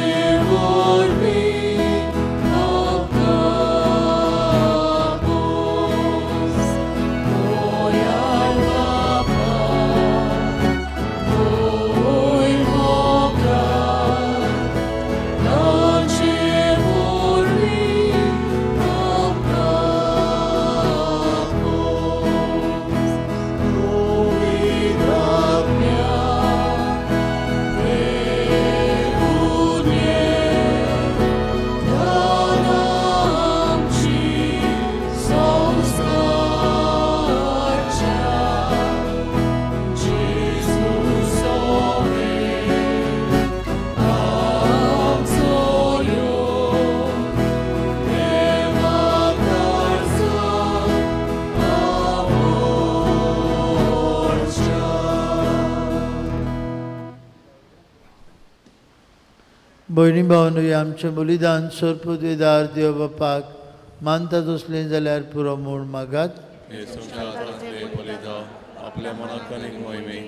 वरवीं आमकां पोस. दयाळ बाबा, होय मोगान, ताचे वरवीं आमकां पोस. पवित्र आत्म्या, देवून ये, ध्यान आमची संस्कारच्या, जेजू सोवे आमचो यो, देवा काळजा पावोवच्या. भयणी भावनो, आमचें बलिदान सर्पद्वेदार देव बापाक मानता तसलें जाल्यार पुरो म्हूण मागात. हे संवसारांतले बलिदान आपल्या मनाक आनी मोहिमेक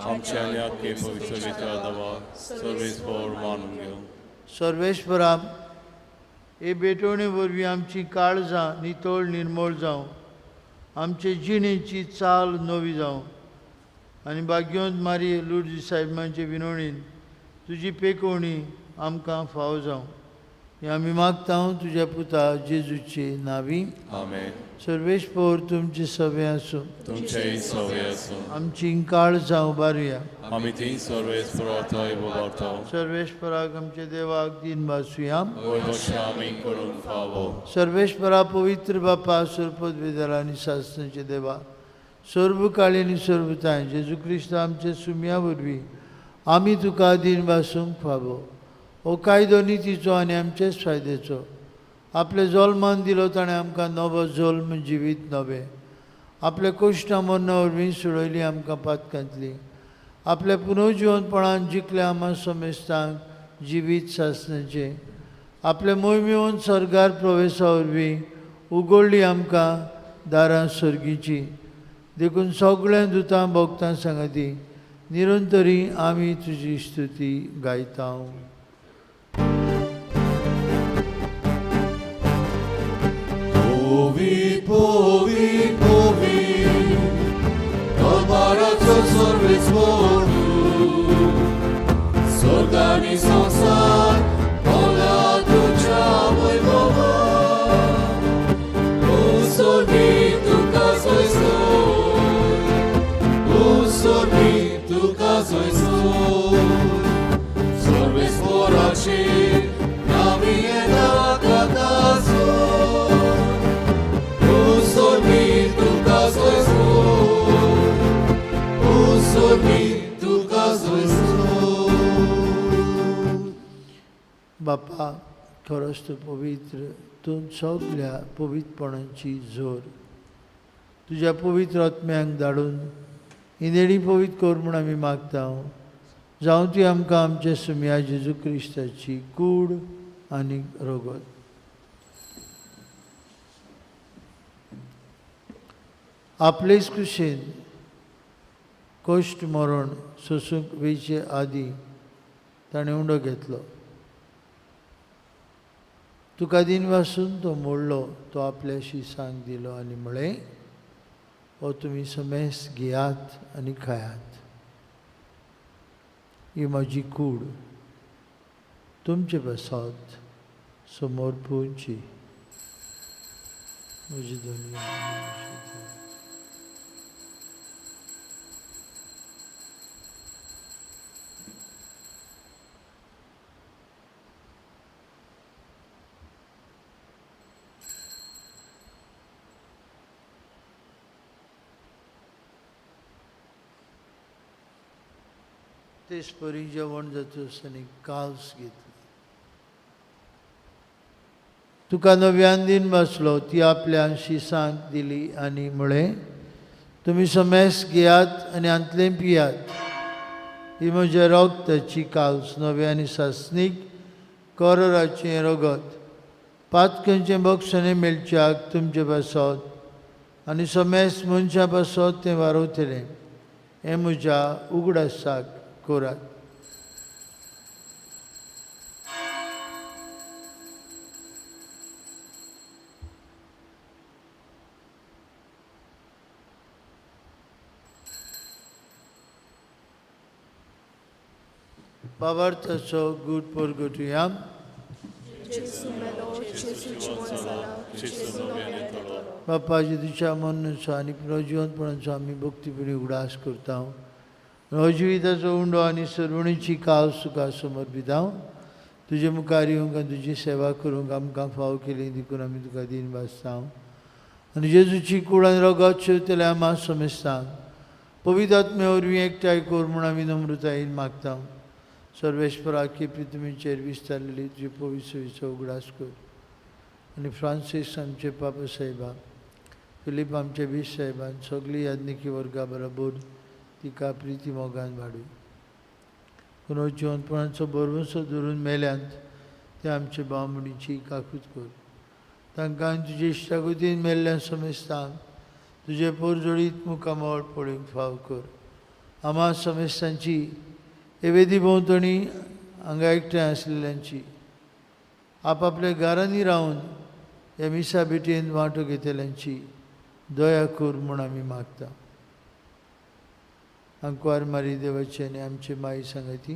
आमच्या आनी आख्खे पवित्र देवा सर्वेस्पोर मानून घेवं. सर्वेश्वरा, हे भेटवणे वरवीं आमची काळजां नितळ निर्मळ जावं, आमचे जिणेची चाल नवी जावं आनी भाग्यवंत मारी लुर्जी साहेबांचे विनवणीन तुजी पेकोवणी आमकां फावो जावं. हें आमी मागता तुज्या पुता जेजूचे नांवी. आमेन. सर्वेस्पोर तुमचे सवे आसूं. तुमचेय सवे आसूं. आमची काळजां उबारुया. आमी ती सर्वेस्पोरा थंय उबारता. सर्वेश्वराक आमच्या देवाक दीन भासुया. वय कशें आमी करूंक फावो. सर्वेश्वरा, पवित्र बापा, सरपद वेदर आनी सासणाचे देवा, सर्व काळी आनी सर्वताय जेजू क्रिस्त आमचे सुमया वरवीं आमी तुका दीन भासूंक फावो. हो कायदो नितीचो आनी आमचेच फायद्याचो. आपले जल्मान दिलो ताणें आमकां नवो जल्म जिवीत नवें. आपल्या कश्टां मरणां वरवीं सोडयली आमकां पातकांतली. आपल्या पुनर्जिवनपणान जिखले आमा समेस्तांक जिवीत सासणाचें. आपले मोहिमेवन स्वर्गार प्रवेशा वरवीं उगडली आमकां दारां सर्गीचीं. देखून सगळ्या दुतां भोगतां सांगाती निरंतरी आमी तुजी स्तुती गायता. Povi, povi, povi, Kalvaraço sorvesporu, Sorgani संसार, Ola तुझ्या वैभवा, O sorbi तुका सोयसोय, O sorbi तुका सोयसोय, Sorvesporaci, Naviena kataso, O sorbi तुका सोयसोय, O sorbi तुका सोयसोय. बापा, खरोच तूं पवित्र, तूं सगल्या पवित्रपणाची जोर. तुज्या पवित्र आत्म्यांक धाडून ही देणी पवित्र कर म्हूण आमी मागता. जावं ती आमकां आमच्या सुमया जेजू क्रिस्ताची कूड आनी रगत. आपलेच कुशेन कश्ट मरण सोसूंक वेचे आदीं ताणें उंडो घेतलो. तुका दिन वासून तो मोडलो, तो आपल्या शिसांक दिलो आनी म्हळें, हो तुमी समेस घेयात आनी खायात. ही म्हजी कूड तुमचे पासत समोर पुवची. म्हजी दोनी. तेच परी जेवण जातच आनी काल्स घेतली. तुका नव्यान दिन बसलो, ती आपल्या शिसांक दिली आनी म्हळें, तुमी समेस घेयात आनी हांतलें पियात. ही म्हज्या रगताची काल्स, नवें आनी सासणीक कराराचें रगत. पातकांचें बक्षणें मेळच्याक तुमचे पासत आनी समेस मनशां पासत तें वारवतलें. हें म्हज्या उगडासाक करात. बाबार्थाचो गूट परगटुया. बापा, जेजूच्या मरणाचो आनी पुनर्जिवनपणाचो आमी भक्तीपणी उगडास करता. नवजिविताचो उंडो आनी सर्वणीची काल तुका समर्पिता. तुजे मुखार येवंक आनी तुजी सेवा करूंक आमकां फाव केली देखून आमी तुका दीन भासता. आनी जेजूची कूड आनी रगत शेवतल्या आमा समेस्तांक पवित्र आत्म्या वरवीं एकठांय कर म्हूण आमी नम्रतायेन मागता. सर्वेश्वरा, केपी तुमीचेर विस्तारलेली तुजी पवित्र सेवेचो उगडास कर आनी फ्रांसीस आमचे पापा साहेबा, फिलीप आमचे बीस साहेबान सगळी याज्ञिकी वर्गा बरोबर तिका प्रिती मोगान वाडूं. पुनर्जिवनपणाचो भरवंसो धरून मेल्यांत ते आमचे भावणीची काकूत कर. तांकां तुजे इश्टागतीन मेल्ल्या समेस्तांक तुजे पोरजोळीत मुखामळ पळोवंक फाव कर. आमा समेस्तांची हे वेदी भोंवतणी हांगा एकठांय आसलेल्यांची आपापल्या घरांनी रावन ह्या मिसा भेटयेन वांटो घेतल्यांची दया कर म्हूण आमी मागता. आंकवार मारी देवाची आनी आमची माई सांगाती,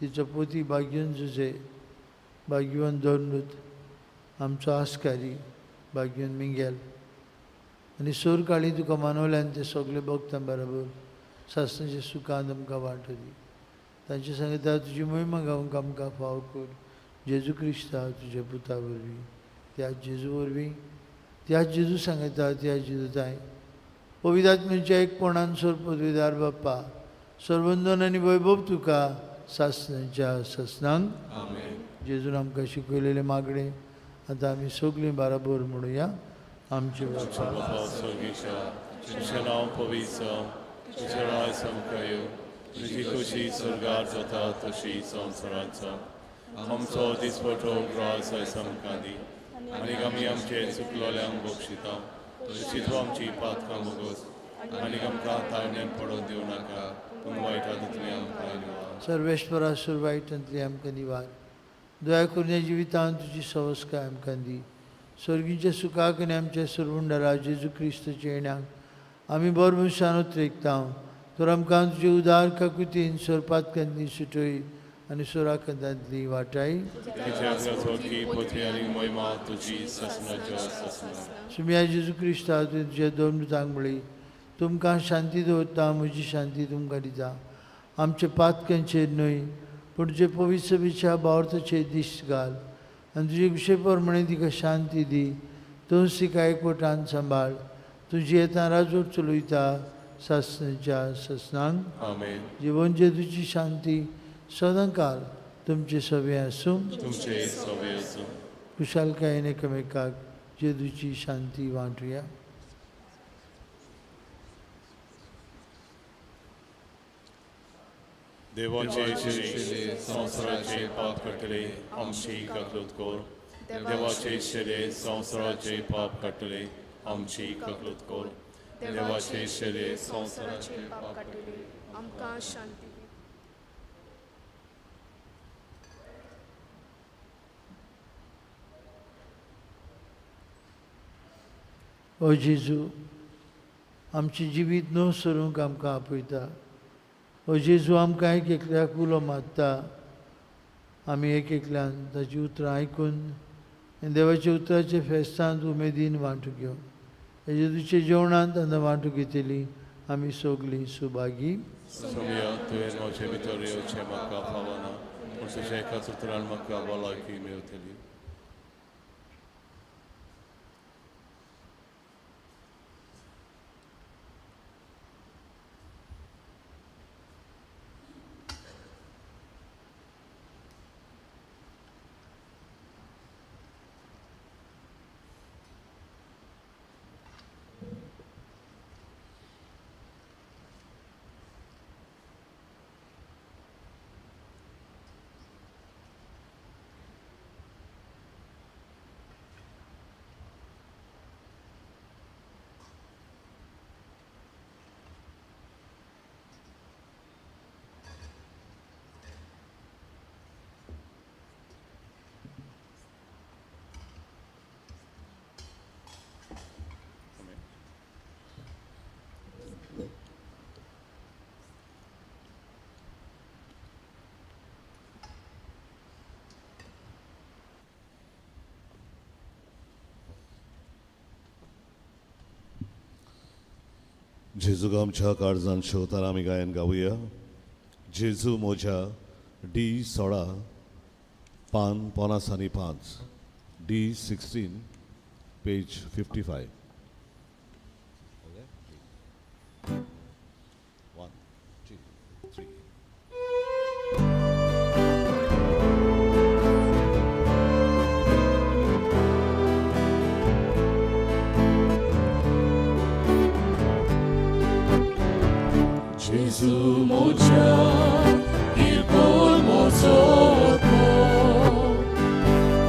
तिचो पोती भाग्यवन जुजे, भाग्यवन दोर्नूत, आमचो आस्कारी भाग्यवन मिंगेल आनी सोर काळी तुका मानवल्यान ते सगळे भोगता बरोबर सासणाच्या सुखान आमकां वांटो दी. तांचे सांगता तुजी मोहिमा गावंक आमकां फाव कर. जेजू क्रिस्ता तुज्या पुता वरवीं, त्या जेजू वरवीं, त्या जेजू सांगता त्या जेजू ताय पवित्र आत्म्याच्या एकपणान सोर पदवीदार बाप्पा, सर्वंदन आनी वैभव तुका सासणाच्या सासणांक. जेजून आमकां शिकयलेलें मागणें आतां आमी सगळीं बाराबोर म्हणुया. आमचे बापा बापा स्वर्गीच्या, तुजें नांव पवित्र जावं, तुजें राज आमकां येवं, तुजी खोशी स्वर्गार जाता तशी संवसारांत जावं. आमचो दिसपटो ग्रास आयज आमकां दी आनी आमी आमचे चुकलोल्यांक बक्षिता तशी तूं आमची पातकां भोगोस आनी आमकां ताळण्यान पडोवन दिवं नाका, पूण वायटा तितलें आमकां निवार. सर्वेश्वरा सुरवायटांतली आमकां निवार. दया करून ह्या जिवितांत तुजी सवस्काय आमकां दी. स्वर्गीच्या सुखाक आनी आमच्या सुरवुंडरा जेजू क्रिस्तच्या येण्याक आमी बरो मनशान उतरेकता. तर आमकां तुजे उदार काकुतीन सोरपातकांतली सुटय आनी सोराकंतांतली वाटाय. सुम्या जेजू क्रिस्ता तुवें तुज्या दोन दुतांक म्हळी, तुमकां शांती दवरता, म्हजी शांती तुमकां दिता. आमच्या पातकांचेर न्हय पूण तुजे पवित्र सभेच्या भावार्थाचेर दिश्ट घाल आनी तुजे विशय प्रमाणे तिका शांती दी. तूंच तिका एकवटान सांबाळ. तुजी येता राजवट चलयता सासणाच्या ससनांक. आमेन. जिवन जेजूची शांती सदांकाल तुमचे सवे आसूं. तुमचे सवे आसूं. खुशालकायेन एकामेकाक जेजूची शांती वांटुया. देवाचे शिरे संवसाराचे पाप काडटले आमची ककलूत कर. देवाचे शिरे संवसाराचे पाप काडटले आमची ककलूत कर. देवाचे शिरे संवसाराचे पाप काडटले आमकां शांती दी. ओ जेजू, आमचें जिवीत न्हू सरूंक आमकां आपयता. ओ जेजू, आमकां एक एकल्याक उलो मारता. आमी एक एकल्यान ताची उतरां आयकून देवाच्या उतराच्या फेस्तांत उमेदीन वांटूंक घेवन जेजूच्या जेवणांत आतां वांटूंक घेतली आमी सगलीं सुभागी. सोम्या, तुवें म्हजे भितर येवचें म्हाका फावना, पूण तुज्या एकाच उतरान म्हाका भलायकी मेवतली. जेजूक आमच्या काळजान शेवताना आमी गायन गावया. जेजू मोज्या डी 16 पान 55, डी 16 पेज 55. 1 2 3. Gesù moja, il colmo sotto,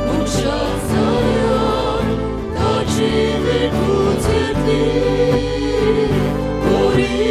mucha zayan, taci virtuțe ti, ori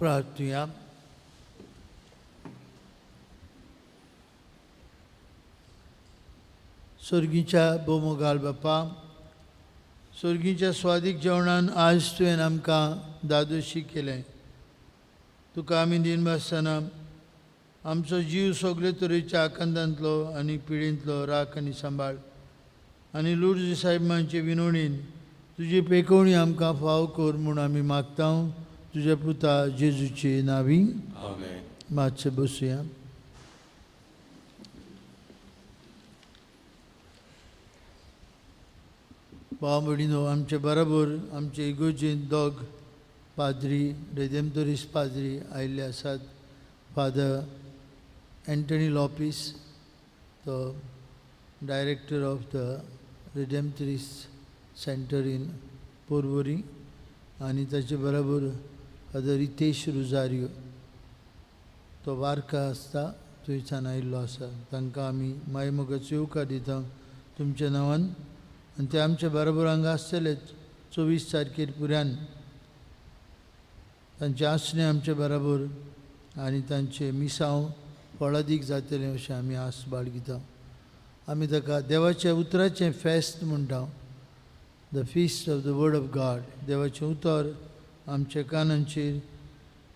प्रार्थुया. सोर्गीच्या बोमोगाल बापा, सोर्गीच्या स्वादीक जेवणान आज तुवें आमकां दादोशी केलें. तुका आमी दिनभासतना आमचो जीव सगळे तरेच्या आकांतांतलो आनी पिळींतलो राख आनी सांबाळ आनी लुर्ज साहेबांचे विनवणीन तुजी पेकोवणी आमकां फाव कर म्हूण आमी मागता तुज्या पुता जेजूचे नावी. आमेन. मातशें बसुया. भाव भयणीनो, आमचे बरोबर आमचे इगोर्जेंत दोग पाद्री, रेदेमतोरीस पाद्री आयिल्ले आसात. फादर एंटनी लॉपीस, तो director of the Redemptorist centre in Porvorim, आनी ताचे बरोबर फादर रितेश रुजारियो, तो वारका आसता थंयच्यान आयिल्लो आसा. तांकां आमी मायमोगाचो येवकार दिता तुमच्या नांवान. आनी ते आमच्या बरोबर हांगा आसतले 24 तारखेर पुऱ्यान. तांचें आसणें आमचे बरोबर आनी तांचें मिसांव फळादीक जातलें अशें आमी आस बाळगिता. आमी ताका देवाच्या उतराचें फेस्त म्हणटा, the feast of the word of God. देवाचें उतर आमच्या कानांचेर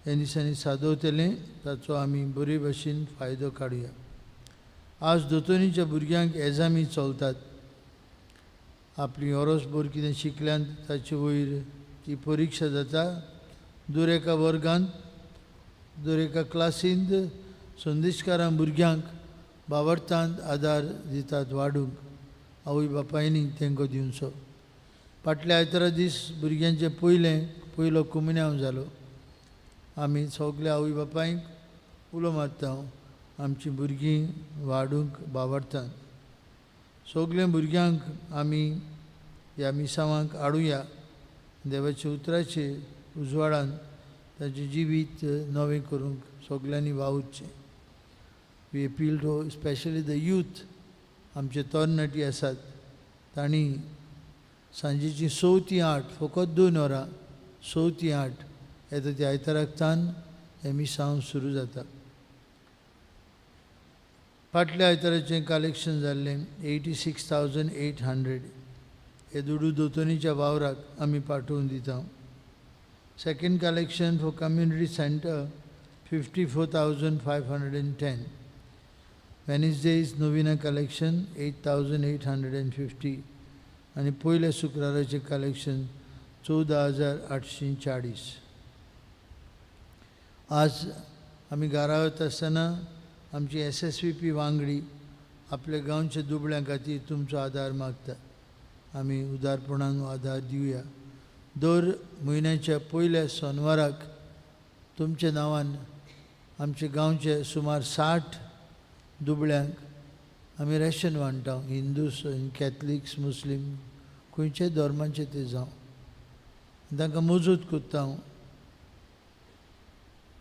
ह्या दिसांनी सादवतलें, ताचो आमी बरे भाशेन फायदो काडुया. आज दोतोनीच्या भुरग्यांक एजामी चलतात. आपली ओरोसभर कितें शिकल्यान ताचे वयर ती परिक्षा जाता. दर एका वर्गांत, दर एका क्लासींत संदेशकारां भुरग्यांक बावडतांत आदार दितात वाडूंक आवय बापायनी तेंको दिवचो. फाटल्या आयतारा दीस भुरग्यांचें पयलो कुमिन्यांव जालो. आमी सगल्या आवय बापायक उलो मारता आमचीं भुरगीं वाडूंक बावडटात. सगल्या भुरग्यांक आमी ह्या मिसांवांक हाडुया. देवाच्या उतराचे उजवाडान ताचें जिवीत नवें करूंक सगल्यांनी वावुरचें. We appeal to specially the youth, आमचे तरणाटी आसात तांणी सांजेची 6 ते 8, फकत 2 वरां, 6 ते 8 येता ती आयताराक तान हें मिसांव सुरू जाता. फाटल्या आयताराचें कलेक्शन जाल्लें 86,800. हे दुडू दोतोनीच्या वावराक आमी पाठोवन दिता. Second collection for community centre 54,510. Wednesday's novena collection 8,850. आनी पयल्या शुक्राराचें कलेक्शन 14,840. आज आमी घरा वता आसतना आमची SSVP वांगडी आपल्या गांवच्या दुबळ्यां खातीर तुमचो आदार मागता. आमी उदारपणान आदार दिवया. दर म्हयन्याच्या पयल्या सोनवाराक तुमच्या नांवान आमच्या गांवचे सुमार 60 दुबळ्यांक आमी रेशन वांट्टा. हिंदूस, कॅथलिक्स, मुस्लीम, खंयच्याय धर्माचे ते जावं, तांकां मजूत करता हांव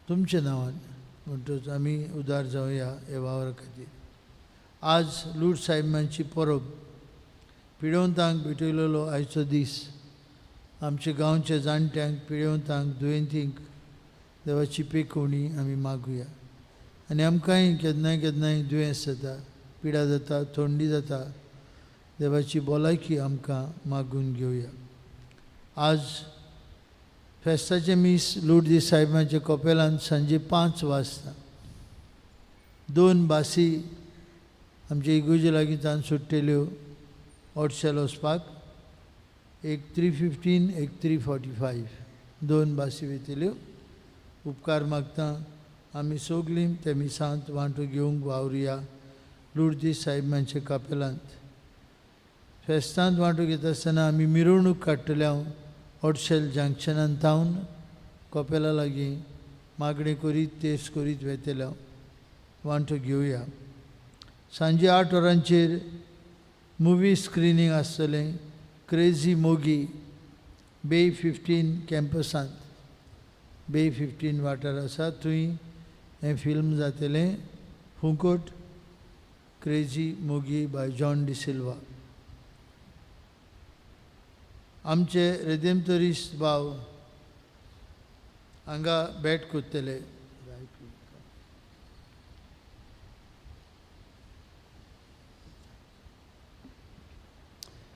तुमच्या नांवान. म्हणटच आमी उदार जावया ह्या वावरा खातीर. आज लूट साहेबांची परब, पिडेवंतांक भेटयलेलो आयचो दीस. आमच्या गांवच्या जाणट्यांक, पिडेवंतांक, दुयेंतींक देवाची पेकोवणी आमी मागुया. आनी आमकांय केन्नाय केन्नाय दुयेंस जाता, पिडा जाता, थंडी जाता, देवाची भलायकी आमकां मागून घेवया. आज फेस्ताचें मीस लुर्दी साहेबांच्या कपेलान सांजे 5 वाजता. 2 बासी आमच्या इगोजे लागीं तान सुट्टेल्यो ओडशेल वचपाक, एक 3:15, एक 3:45, 2 बासी वयतल्यो. उपकार मागता आमी सगलीं त्या मिसांत वांटो घेवंक वावरुया लुर्दी साहेबांच्या कपेलांत. फेस्तांत वांटो घेता आसतना आमी मिरवणूक काडटले हांव ओडशेल जंक्शनान तावन कपेला लागीं मागणें करीत, तेस करीत वेतले हांव. वांटो घेवया. सांजे 8 वरांचेर मुवी स्क्रिनींग आसतलें क्रेजी मोगी बे 15 कॅम्पसांत. बे 15 वाठार आसा थंय हें फिल्म जातलें, फुंकोट क्रेजी मोगी बाय जॉन डिसिल्वा. आमचे रेदेमतोरिस्ट भाव हांगा भेट करतले.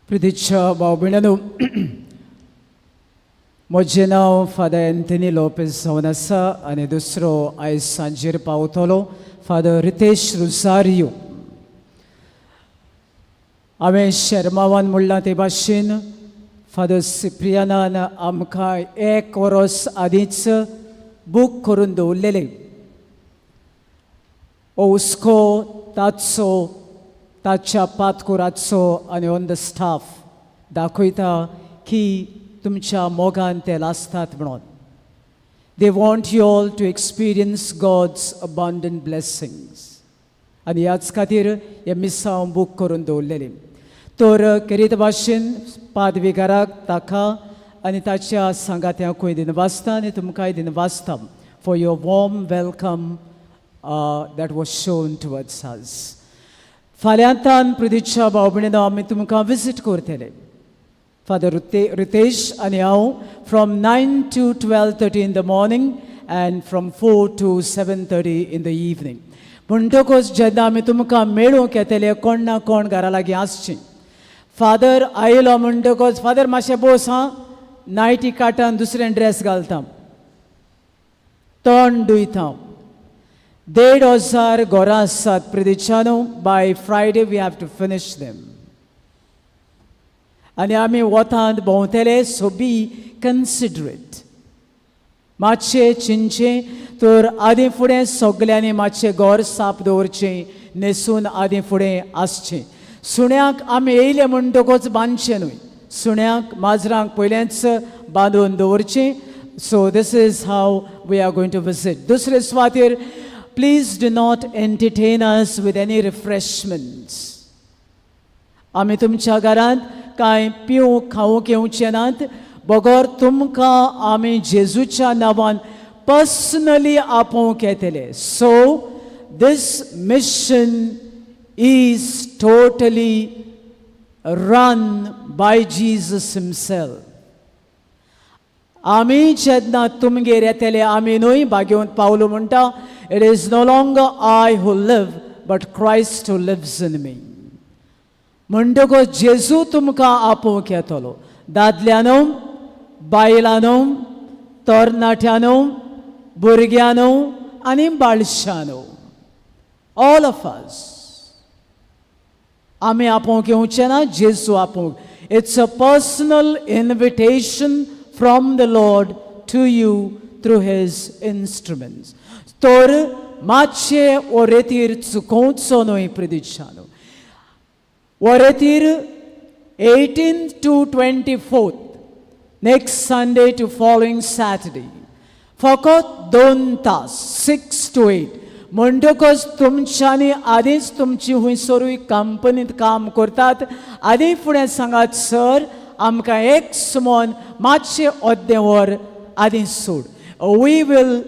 प्रितीच्या भाव भयणांनो, म्हजें नांव फादर एन्थनी लोपेज जावन आसा आनी दुसरो आयज सांजेर पावतलो फादर रितेश रुसारियो. हांवें शर्मावान म्हणलां ते भाशेन फादर सिप्रियानान आमकां एक वरोस आदींच बूक करून दवरलेलें. हो हुस्को ताचो, ताच्या पातकुराचो आनी ऑन the staff दाखयता की तुमच्या मोगान ते लासतात म्हणून. They want you all to experience God's abundant blessings. आनी ह्याच खातीर हें मिसांव बूक करून दवरलेलें. तर केरीत भाशेन पादविगाराक ताका आनी ताच्या सांगात्यांकूय दिन वाचता आनी तुमकांय दिन वाचता for your warm welcome that was shown towards us. फाल्यांतान Pradiksha भाव भयणीनो आमी तुमकां विजीट करतले. फादर रितेश आनी हांव from 9 to 12:30 in the morning and from 4 to 7:30 in the evening. म्हणटकूच जेन्ना आमी तुमकां मेळूंक येतले कोण ना कोण घरा लागीं आसचीं. फादर आयलो म्हणटकूच फादर मातशें बोस हां, नायटी काटान दुसरें ड्रेस घालता, तोंड धुयता. 1,500 घरां आसात प्रदीक्षानो. By Friday we have to finish them. आनी आमी वतांत भोंवतले, सो बी कन्सिडरेट. मातशें चिंतचें तर आदीं फुडें सगल्यांनी मातशें घर साफ दवरचें, न्हेसून आदीं फुडें आसचें. सुण्याक आमी येयले म्हणटकूच बांदचें न्हय, सुण्याक माजरांक पयलेंच बांदून दवरचें. So this is how we are going to visit. दुसरे सुवातेर please do not entertain us with any refreshments. आमी तुमच्या घरांत कांय पिवंक खावंक येवचे नात, बगर तुमकां आमी जेजूच्या नांवान पर्सनली आपोवंक येतले. So this mission is totally run by Jesus himself. आमी जेन्ना तुमगेर येतले, आमी न्हय, भाग्यवंत पावलो म्हणटा, it is no longer I who live but Christ who lives in me. म्हणटकच जेजू तुमकां आपोवंक येतलो. दादल्यानो, बायलांनो, तरणाट्यानो, भुरग्यांनो आनी बाळशानो, ऑल ऑफ अस. आमी आपोवंक येवचे ना, जेजू आपोवंक. It's a personal invitation from the Lord to you through his instruments. तर मातशें हो रेतीर चुकोवचो न्हय प्रिदिशानो. हो रेतीर 18 to 24th, next Sunday to following Saturday, फकत 2 तास, 6 to 8. म्हणटकच तुमच्यांनी आदींच तुमची हुंयसरूय कंपनीत काम करतात, आदी फुडें सांगात, सर, आमकां एक सुमोन मातशें अर्दें वर आदीं सोड. We will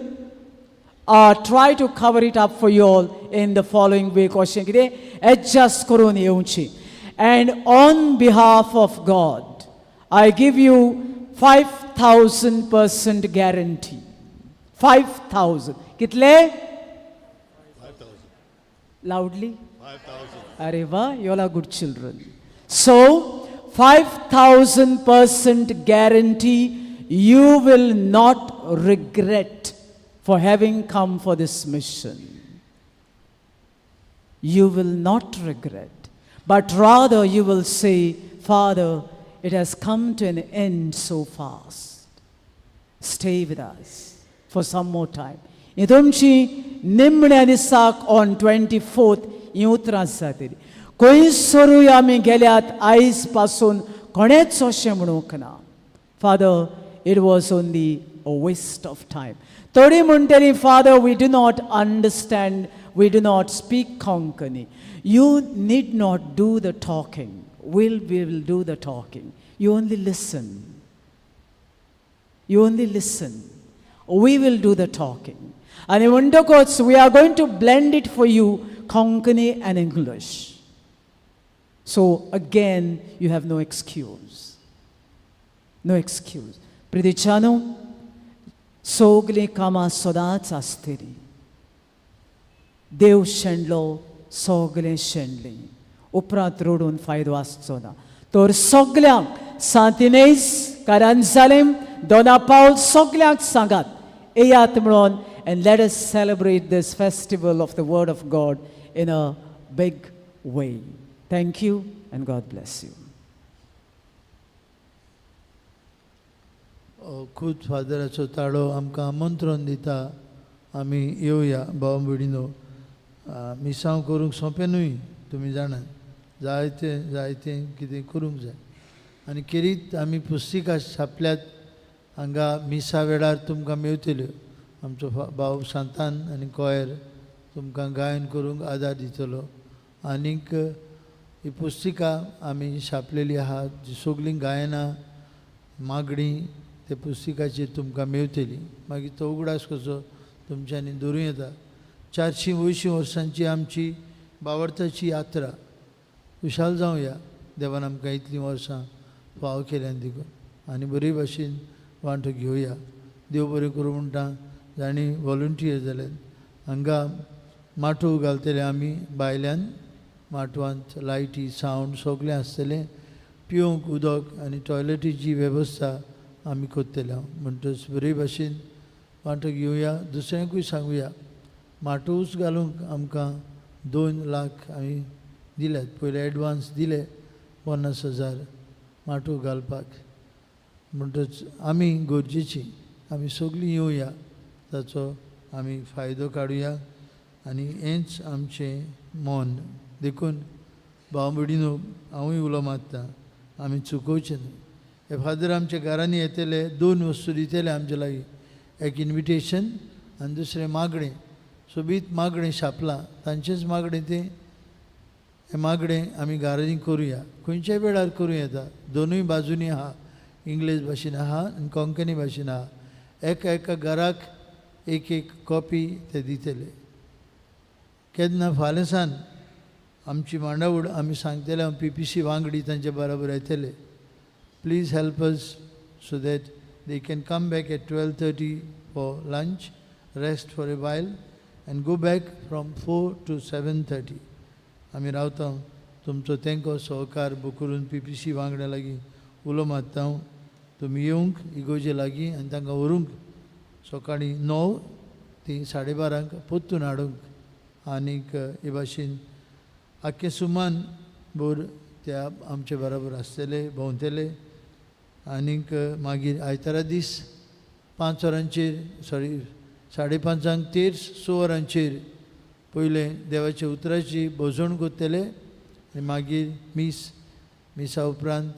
try to cover it up for you all in the following week. अशें कितें एडजस्ट करून येवची. And on behalf of God, I give you 5,000% guarantee. 5,000. कितले? लाउडली. अरे वा, you all are good children. So 5,000% guarantee, you will not regret for having come for this mission. You will not regret, but rather you will say, "Father, it has come to an end so fast. Stay with us for some more time." ही तुमची निमण्या दिसाक on 24th ही उतरां जातली. खंयसरूय आमी गेल्यात आयज पासून कोणेच अशें म्हणूंक ना, "Father, it was only a waste of time." थोडी म्हणटली, "Father, we do not understand, we do not speak Konkani." You need not do the talking. We will do the talking. You only listen. You only listen. We will do the talking. आणि म्हणटकच we are going to blend it for you, Konkani and English. So again, you have no excuse. No excuse. प्रितीच्यानो, सगलीं कामां सदांच आसतलीं. देव शेणलो, सगलें शेणलें. उपरांत रडून फायदो आसचो ना. तर सगल्यांक, सांतिनेज, कारांजालेम, दोना पावल, सगल्यांक सांगात येयात म्हणून, and let us celebrate this festival of the Word of God in a big way. Thank you and God bless you. खूद फादराचो ताळो आमकां आमंत्रण दिता, आमी येवया. भाव भयणीनो, मिसांव करूंक सोंपें न्हय. तुमी जाणात, जायतें जायतें कितें करूंक जाय. आनी खेरीत आमी पुस्तिका छापल्यात हांगा, मिसा वेळार तुमकां मेवतल्यो. आमचो भाव सांतान आनी कोयर तुमकां गायन करूंक आदार दितलो. आनीक ही पुस्तिका आमी छापलेली आहा, जी सगळीं गायनां, मागणी ते पुस्तिकाचेर तुमकां मेवतली. मागीर तो उगडास कसो तुमच्यांनी धरूं येता. 480 वर्सांची आमची बावडताची यात्रा. खुशाल जावया, देवान आमकां इतलीं वर्सां फाव केल्यान देखून, आनी बरी भाशेन वांटो घेवया. देव बरें करूं म्हणटा जांणी वॉलंटियर जाल्यात. हांगा माटोव घालतले आमी भायल्यान. माटवांत लायटी, सावंड सगळें आसतलें. पिवंक उदक आनी टॉयलेटीची वेवस्था आमी करतले. हांव म्हणटच बरे भाशेन वांटो घेवया, दुसऱ्यांकूय सांगुया. माटोवच घालूंक आमकां 2 लाख आमी दिल्यात. पयले एडवांस दिले 50,000 माटोव घालपाक. म्हणटच आमी गरजेची, आमी सगळीं येवया, ताचो आमी फायदो काडुया आनी हेंच आमचें मन. देखून भाव भयणीनो, हांवूय उलो मारता, आमी चुकोवचें न्हय. हे फादर आमच्या घरांनी येतले, दोन वस्तू दितले आमचे लागीं, एक इन्विटेशन आनी दुसरें मागणें. सोबीत मागणें छापलां, तांचेंच मागणें तें. हें मागणें आमी घरांनी करुया, खंयच्याय वेळार करूं येता. दोनूय बाजूनी आहा, इंग्लीश भाशेन आहा आनी कोंकणी भाशेन आहा. एका एका घराक एक एक कॉपी ते दितले. केन्ना फाल्यां सान आमची मांडावळ आमी सांगतले. हांव पीपीसी वांगडी तांचे बरोबर येतले. Please help us so that they can come back at 12:30 for lunch, rest for a while and go back from 4 to 7:30. आमी रावता. तुमचो तेंको, सहकार करून पीपीसी वांगड्या लागीं उलो मारता हांव, तुमी येवंक इगोजे लागीं आनी तांकां व्हरूंक सकाळीं 9 ती 12:30क परतून हाडूंक. आनीक हे भाशेन आख्खें सुमान भर त्या आमचे बरोबर आसतले, भोंवतले. आनीक मागीर आयतारा दीस 5 वरांचेर सॉरी 5:30 तेर 6 वरांचेर पयलें देवाच्या उतराची भोजवण करतले आनी मागीर मीस, मिसा उपरांत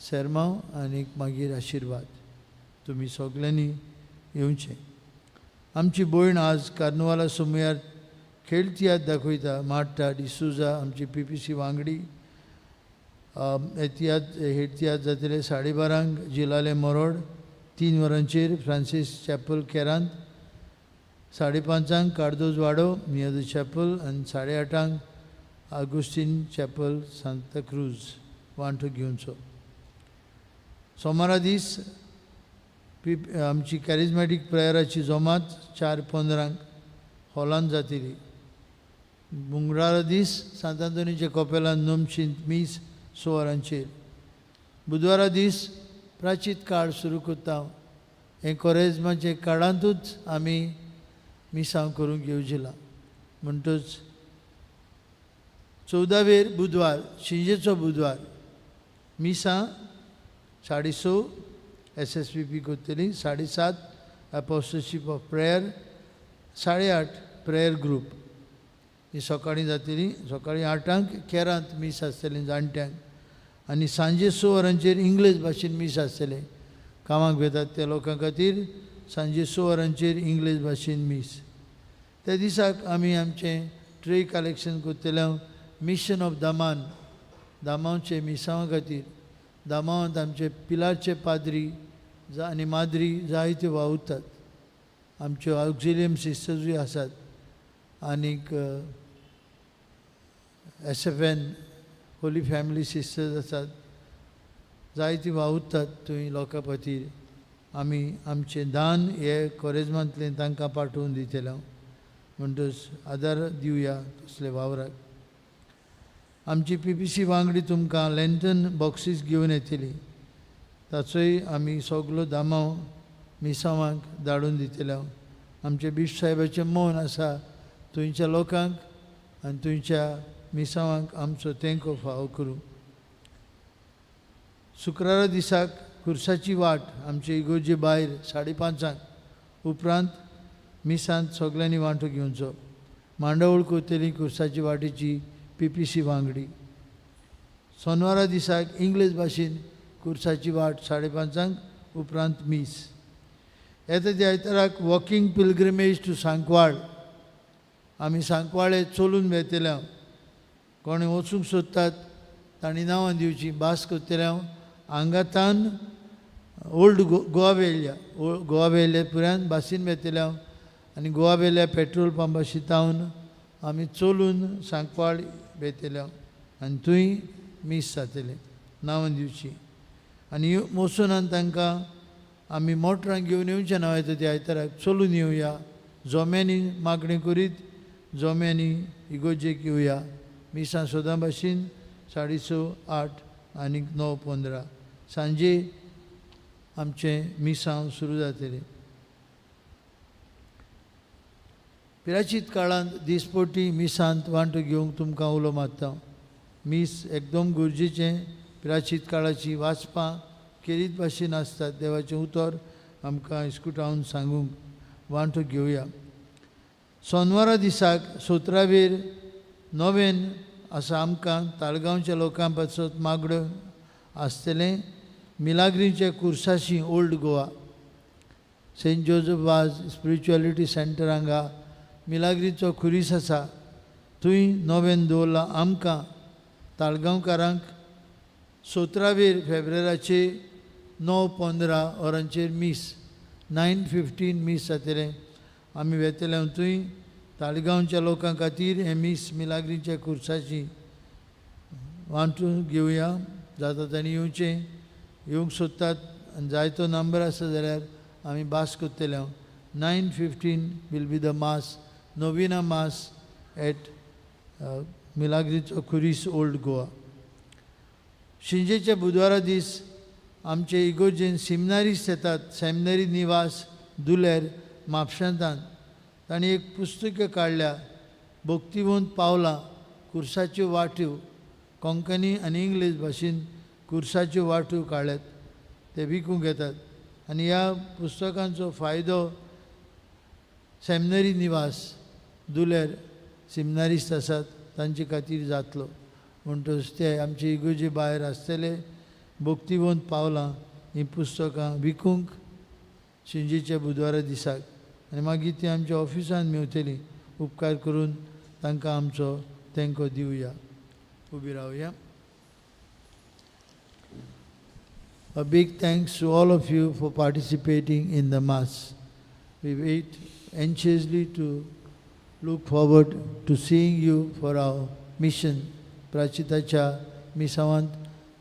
सेरमांव आनीक मागीर आशिर्वाद. तुमी सगल्यांनी येवचें. आमची भयण आज कार्नवाला सुमयार खेळ तियात्र दाखयता. मार्टा डिसुजा आमची पी पी सी वांगडी. हे तियात्र हे तियात्र जातले 12:30 जिलाले मोरोड, 3 वरांचेर फ्रांसीस चॅपल केरांत, 5:30 कार्दोज वाडो नियर the chapel आनी 8:30 आगुस्टीन चॅपल सांताक्रूज वांटो घेवचो. सोमारा दीस आमची कॅरिजमॅटीक प्रेयराची जमात 4:15 हॉलांत जातली. मंगळारा दीस सांत आंतोनीच्या कपेलान नमशींत मीस 6 वरांचेर. बुधवारा दीस प्राचीत काळ सुरू करता. हें कोरेज्माचे काळांतूच आमी मिसांव करूंक येवजिलां. म्हणटच 14वेर बुधवार शिंजेचो बुधवार मिसां 6:30 एस एस पी पी करतली, 7:30 एपोस्टलशीप ऑफ प्रेयर, 8:30 प्रेयर ग्रूप ही सकाळीं जातली. सकाळीं 8 केरांत मीस आसतलें जाणट्यांक आनी सांजे 6 वरांचेर इंग्लीश भाशेन मीस आसतलें. कामाक वेतात त्या लोकां खातीर सांजे 6 वरांचेर इंग्लीश भाशेन मीस. त्या दिसाक आमी आमचें ट्रे कलेक्शन करतले. मिशन ऑफ दामान, दामांवचे मिसांवा खातीर दामांवांत आमचे पिलारचे पाद्री आनी माद्री जायत्यो वावुरतात. आमच्यो ऑक्झिलियम सिस्टर्सूय आसात आनीक S F N holy family sisters आसात, जायतीं वावुरतात थंय लोकां खातीर. आमी आमचें दान हे कोरेजमांतलें तांकां पाठोवन दितले. म्हणटच आदार दिवया तसले वावराक. आमची पी पी सी वांगडी तुमकां लॅन्टन बॉक्सीस घेवन येतली, ताचोय आमी सगलो दामांव मिसांवांक धाडून दितले. आमचे बिश्प साहेबाचें मन आसा थंयच्या लोकांक आनी थंयच्या मिसांवांक आमचो तेंको फावो करूं. शुक्रारा दिसाक खुर्साची वाट आमचे इगोर्जे भायर 5:30 उपरांत मिसांत सगल्यांनी वांटो घेवचो. मांडावळ करतली खुर्साची वाटेची पी पी सी वांगडी. सोनवारा दिसाक इंग्लीश भाशेन खुर्साची वाट 5:30 उपरांत मीस. येता त्या आयताराक वॉकिंग पिलग्रिमेज टू सांकवाळ. आमी सांकवाळे चलून वेतले. कोणी वचूंक सोदतात तांणी नांवां दिवची. भास करतले हांव आंगातान ओल्ड गोवा वेल्या, गोवा वेल्या पुरान बासीन वेतले हांव आनी गोवा वेल्या पेट्रोल पंपा शितावन आमी चलून सांकवाळ वेतले आनी थंय मीस जातलें. नांवां दिवची आनी वचून आनी तांकां आमी मोटरां घेवन येवचें ना, येता त्या आयताराक चलून येवया. जोम्यांनी मागणें करीत जोम्यांनी इगोर्जेक येवया. मिसां सदां भाशेन 6:30, 8 आनी 9:15 सांजे आमचें मिसांव सुरू जातलें. पिराचीत काळांत दिसपटी मिसांत वांटो घेवंक तुमकां उलो मारता. मीस एकदम गरजेचें. पिराचीत काळाची वाचपां केरीत भाशेन आसतात. देवाचें उतर आमकां इस्कुटावन सांगूंक वांटो घेवया. सोनवारा दिसाक 17वेर नोवेन आसा आमकां ताळगांवच्या लोकां पासत मागण्यो आसतलें. मिलाग्रीच्या कुर्साशी old Goa Saint Joseph Vaz spirituality centre हांगा मिलाग्रीचो खुरीस आसा. थंय नोवेन दवरला आमकां ताळगांवकारांक 17वेर फेब्रेराचे 9:15 वरांचेर मीस, 9:15 मीस जातलें. आमी वेतले थंय ताळगांवच्या लोकां खातीर हें मीस मिलाग्रीच्या खुर्साची वांटून घेवया. जाता तांणी येवचें, येवंक सोदतात आनी जायतो नंबर आसा जाल्यार आमी भास करतले. हांव 9:15 will be the mass, novena mass at मिलाग्रीचो खुरीस ओल्ड गोवा. शिंजेच्या बुधवारा दीस आमचे इगोर्जेन सिमनारीस येतात. सेमिनरी निवास दुलेर म्हापशांतान तांणी एक पुस्तक काडल्या, भक्तिवंत पावलां कुर्साच्यो वाट्यो, कोंकणी आनी इंग्लीश भाशेन कुर्साच्यो वाट्यो काडल्यात. ते विकूंक येतात आनी ह्या पुस्तकांचो फायदो सेमिनरी निवास दुलेर सिमनारिस्त आसात तांचे खातीर जातलो. म्हणटच ते आमचे इगोजे भायर आसतले भक्तिवंत पावलां हीं पुस्तकां विकूंक शिंजेच्या बुधवारा दिसाक आनी मागीर ती आमच्या ऑफिसान मेवतली. उपकार करून तांकां आमचो तेंको दिवया. उबी रावया. A big thanks to all of you for participating in the Mass. We wait anxiously to look forward to seeing you for our mission. प्राचिताच्या मिसावांत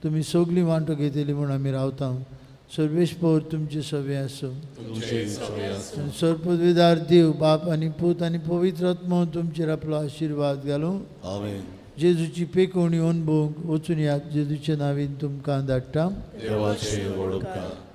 तुमी सगळीं वांटो घेतली म्हूण आमी रावता. सर्वेश पौर तुमचे सवे आसूं. सर्पविदार देव बाप आनी पूत आनी पवित्र आत्मो तुमचेर आपलो आशिर्वाद घालूं. आमेन. जेजूची पेकोवणी अणभवूंक वचून यात. जेजूच्या नांवान तुमकां धाडटा. देवाचे व्हड उपकार.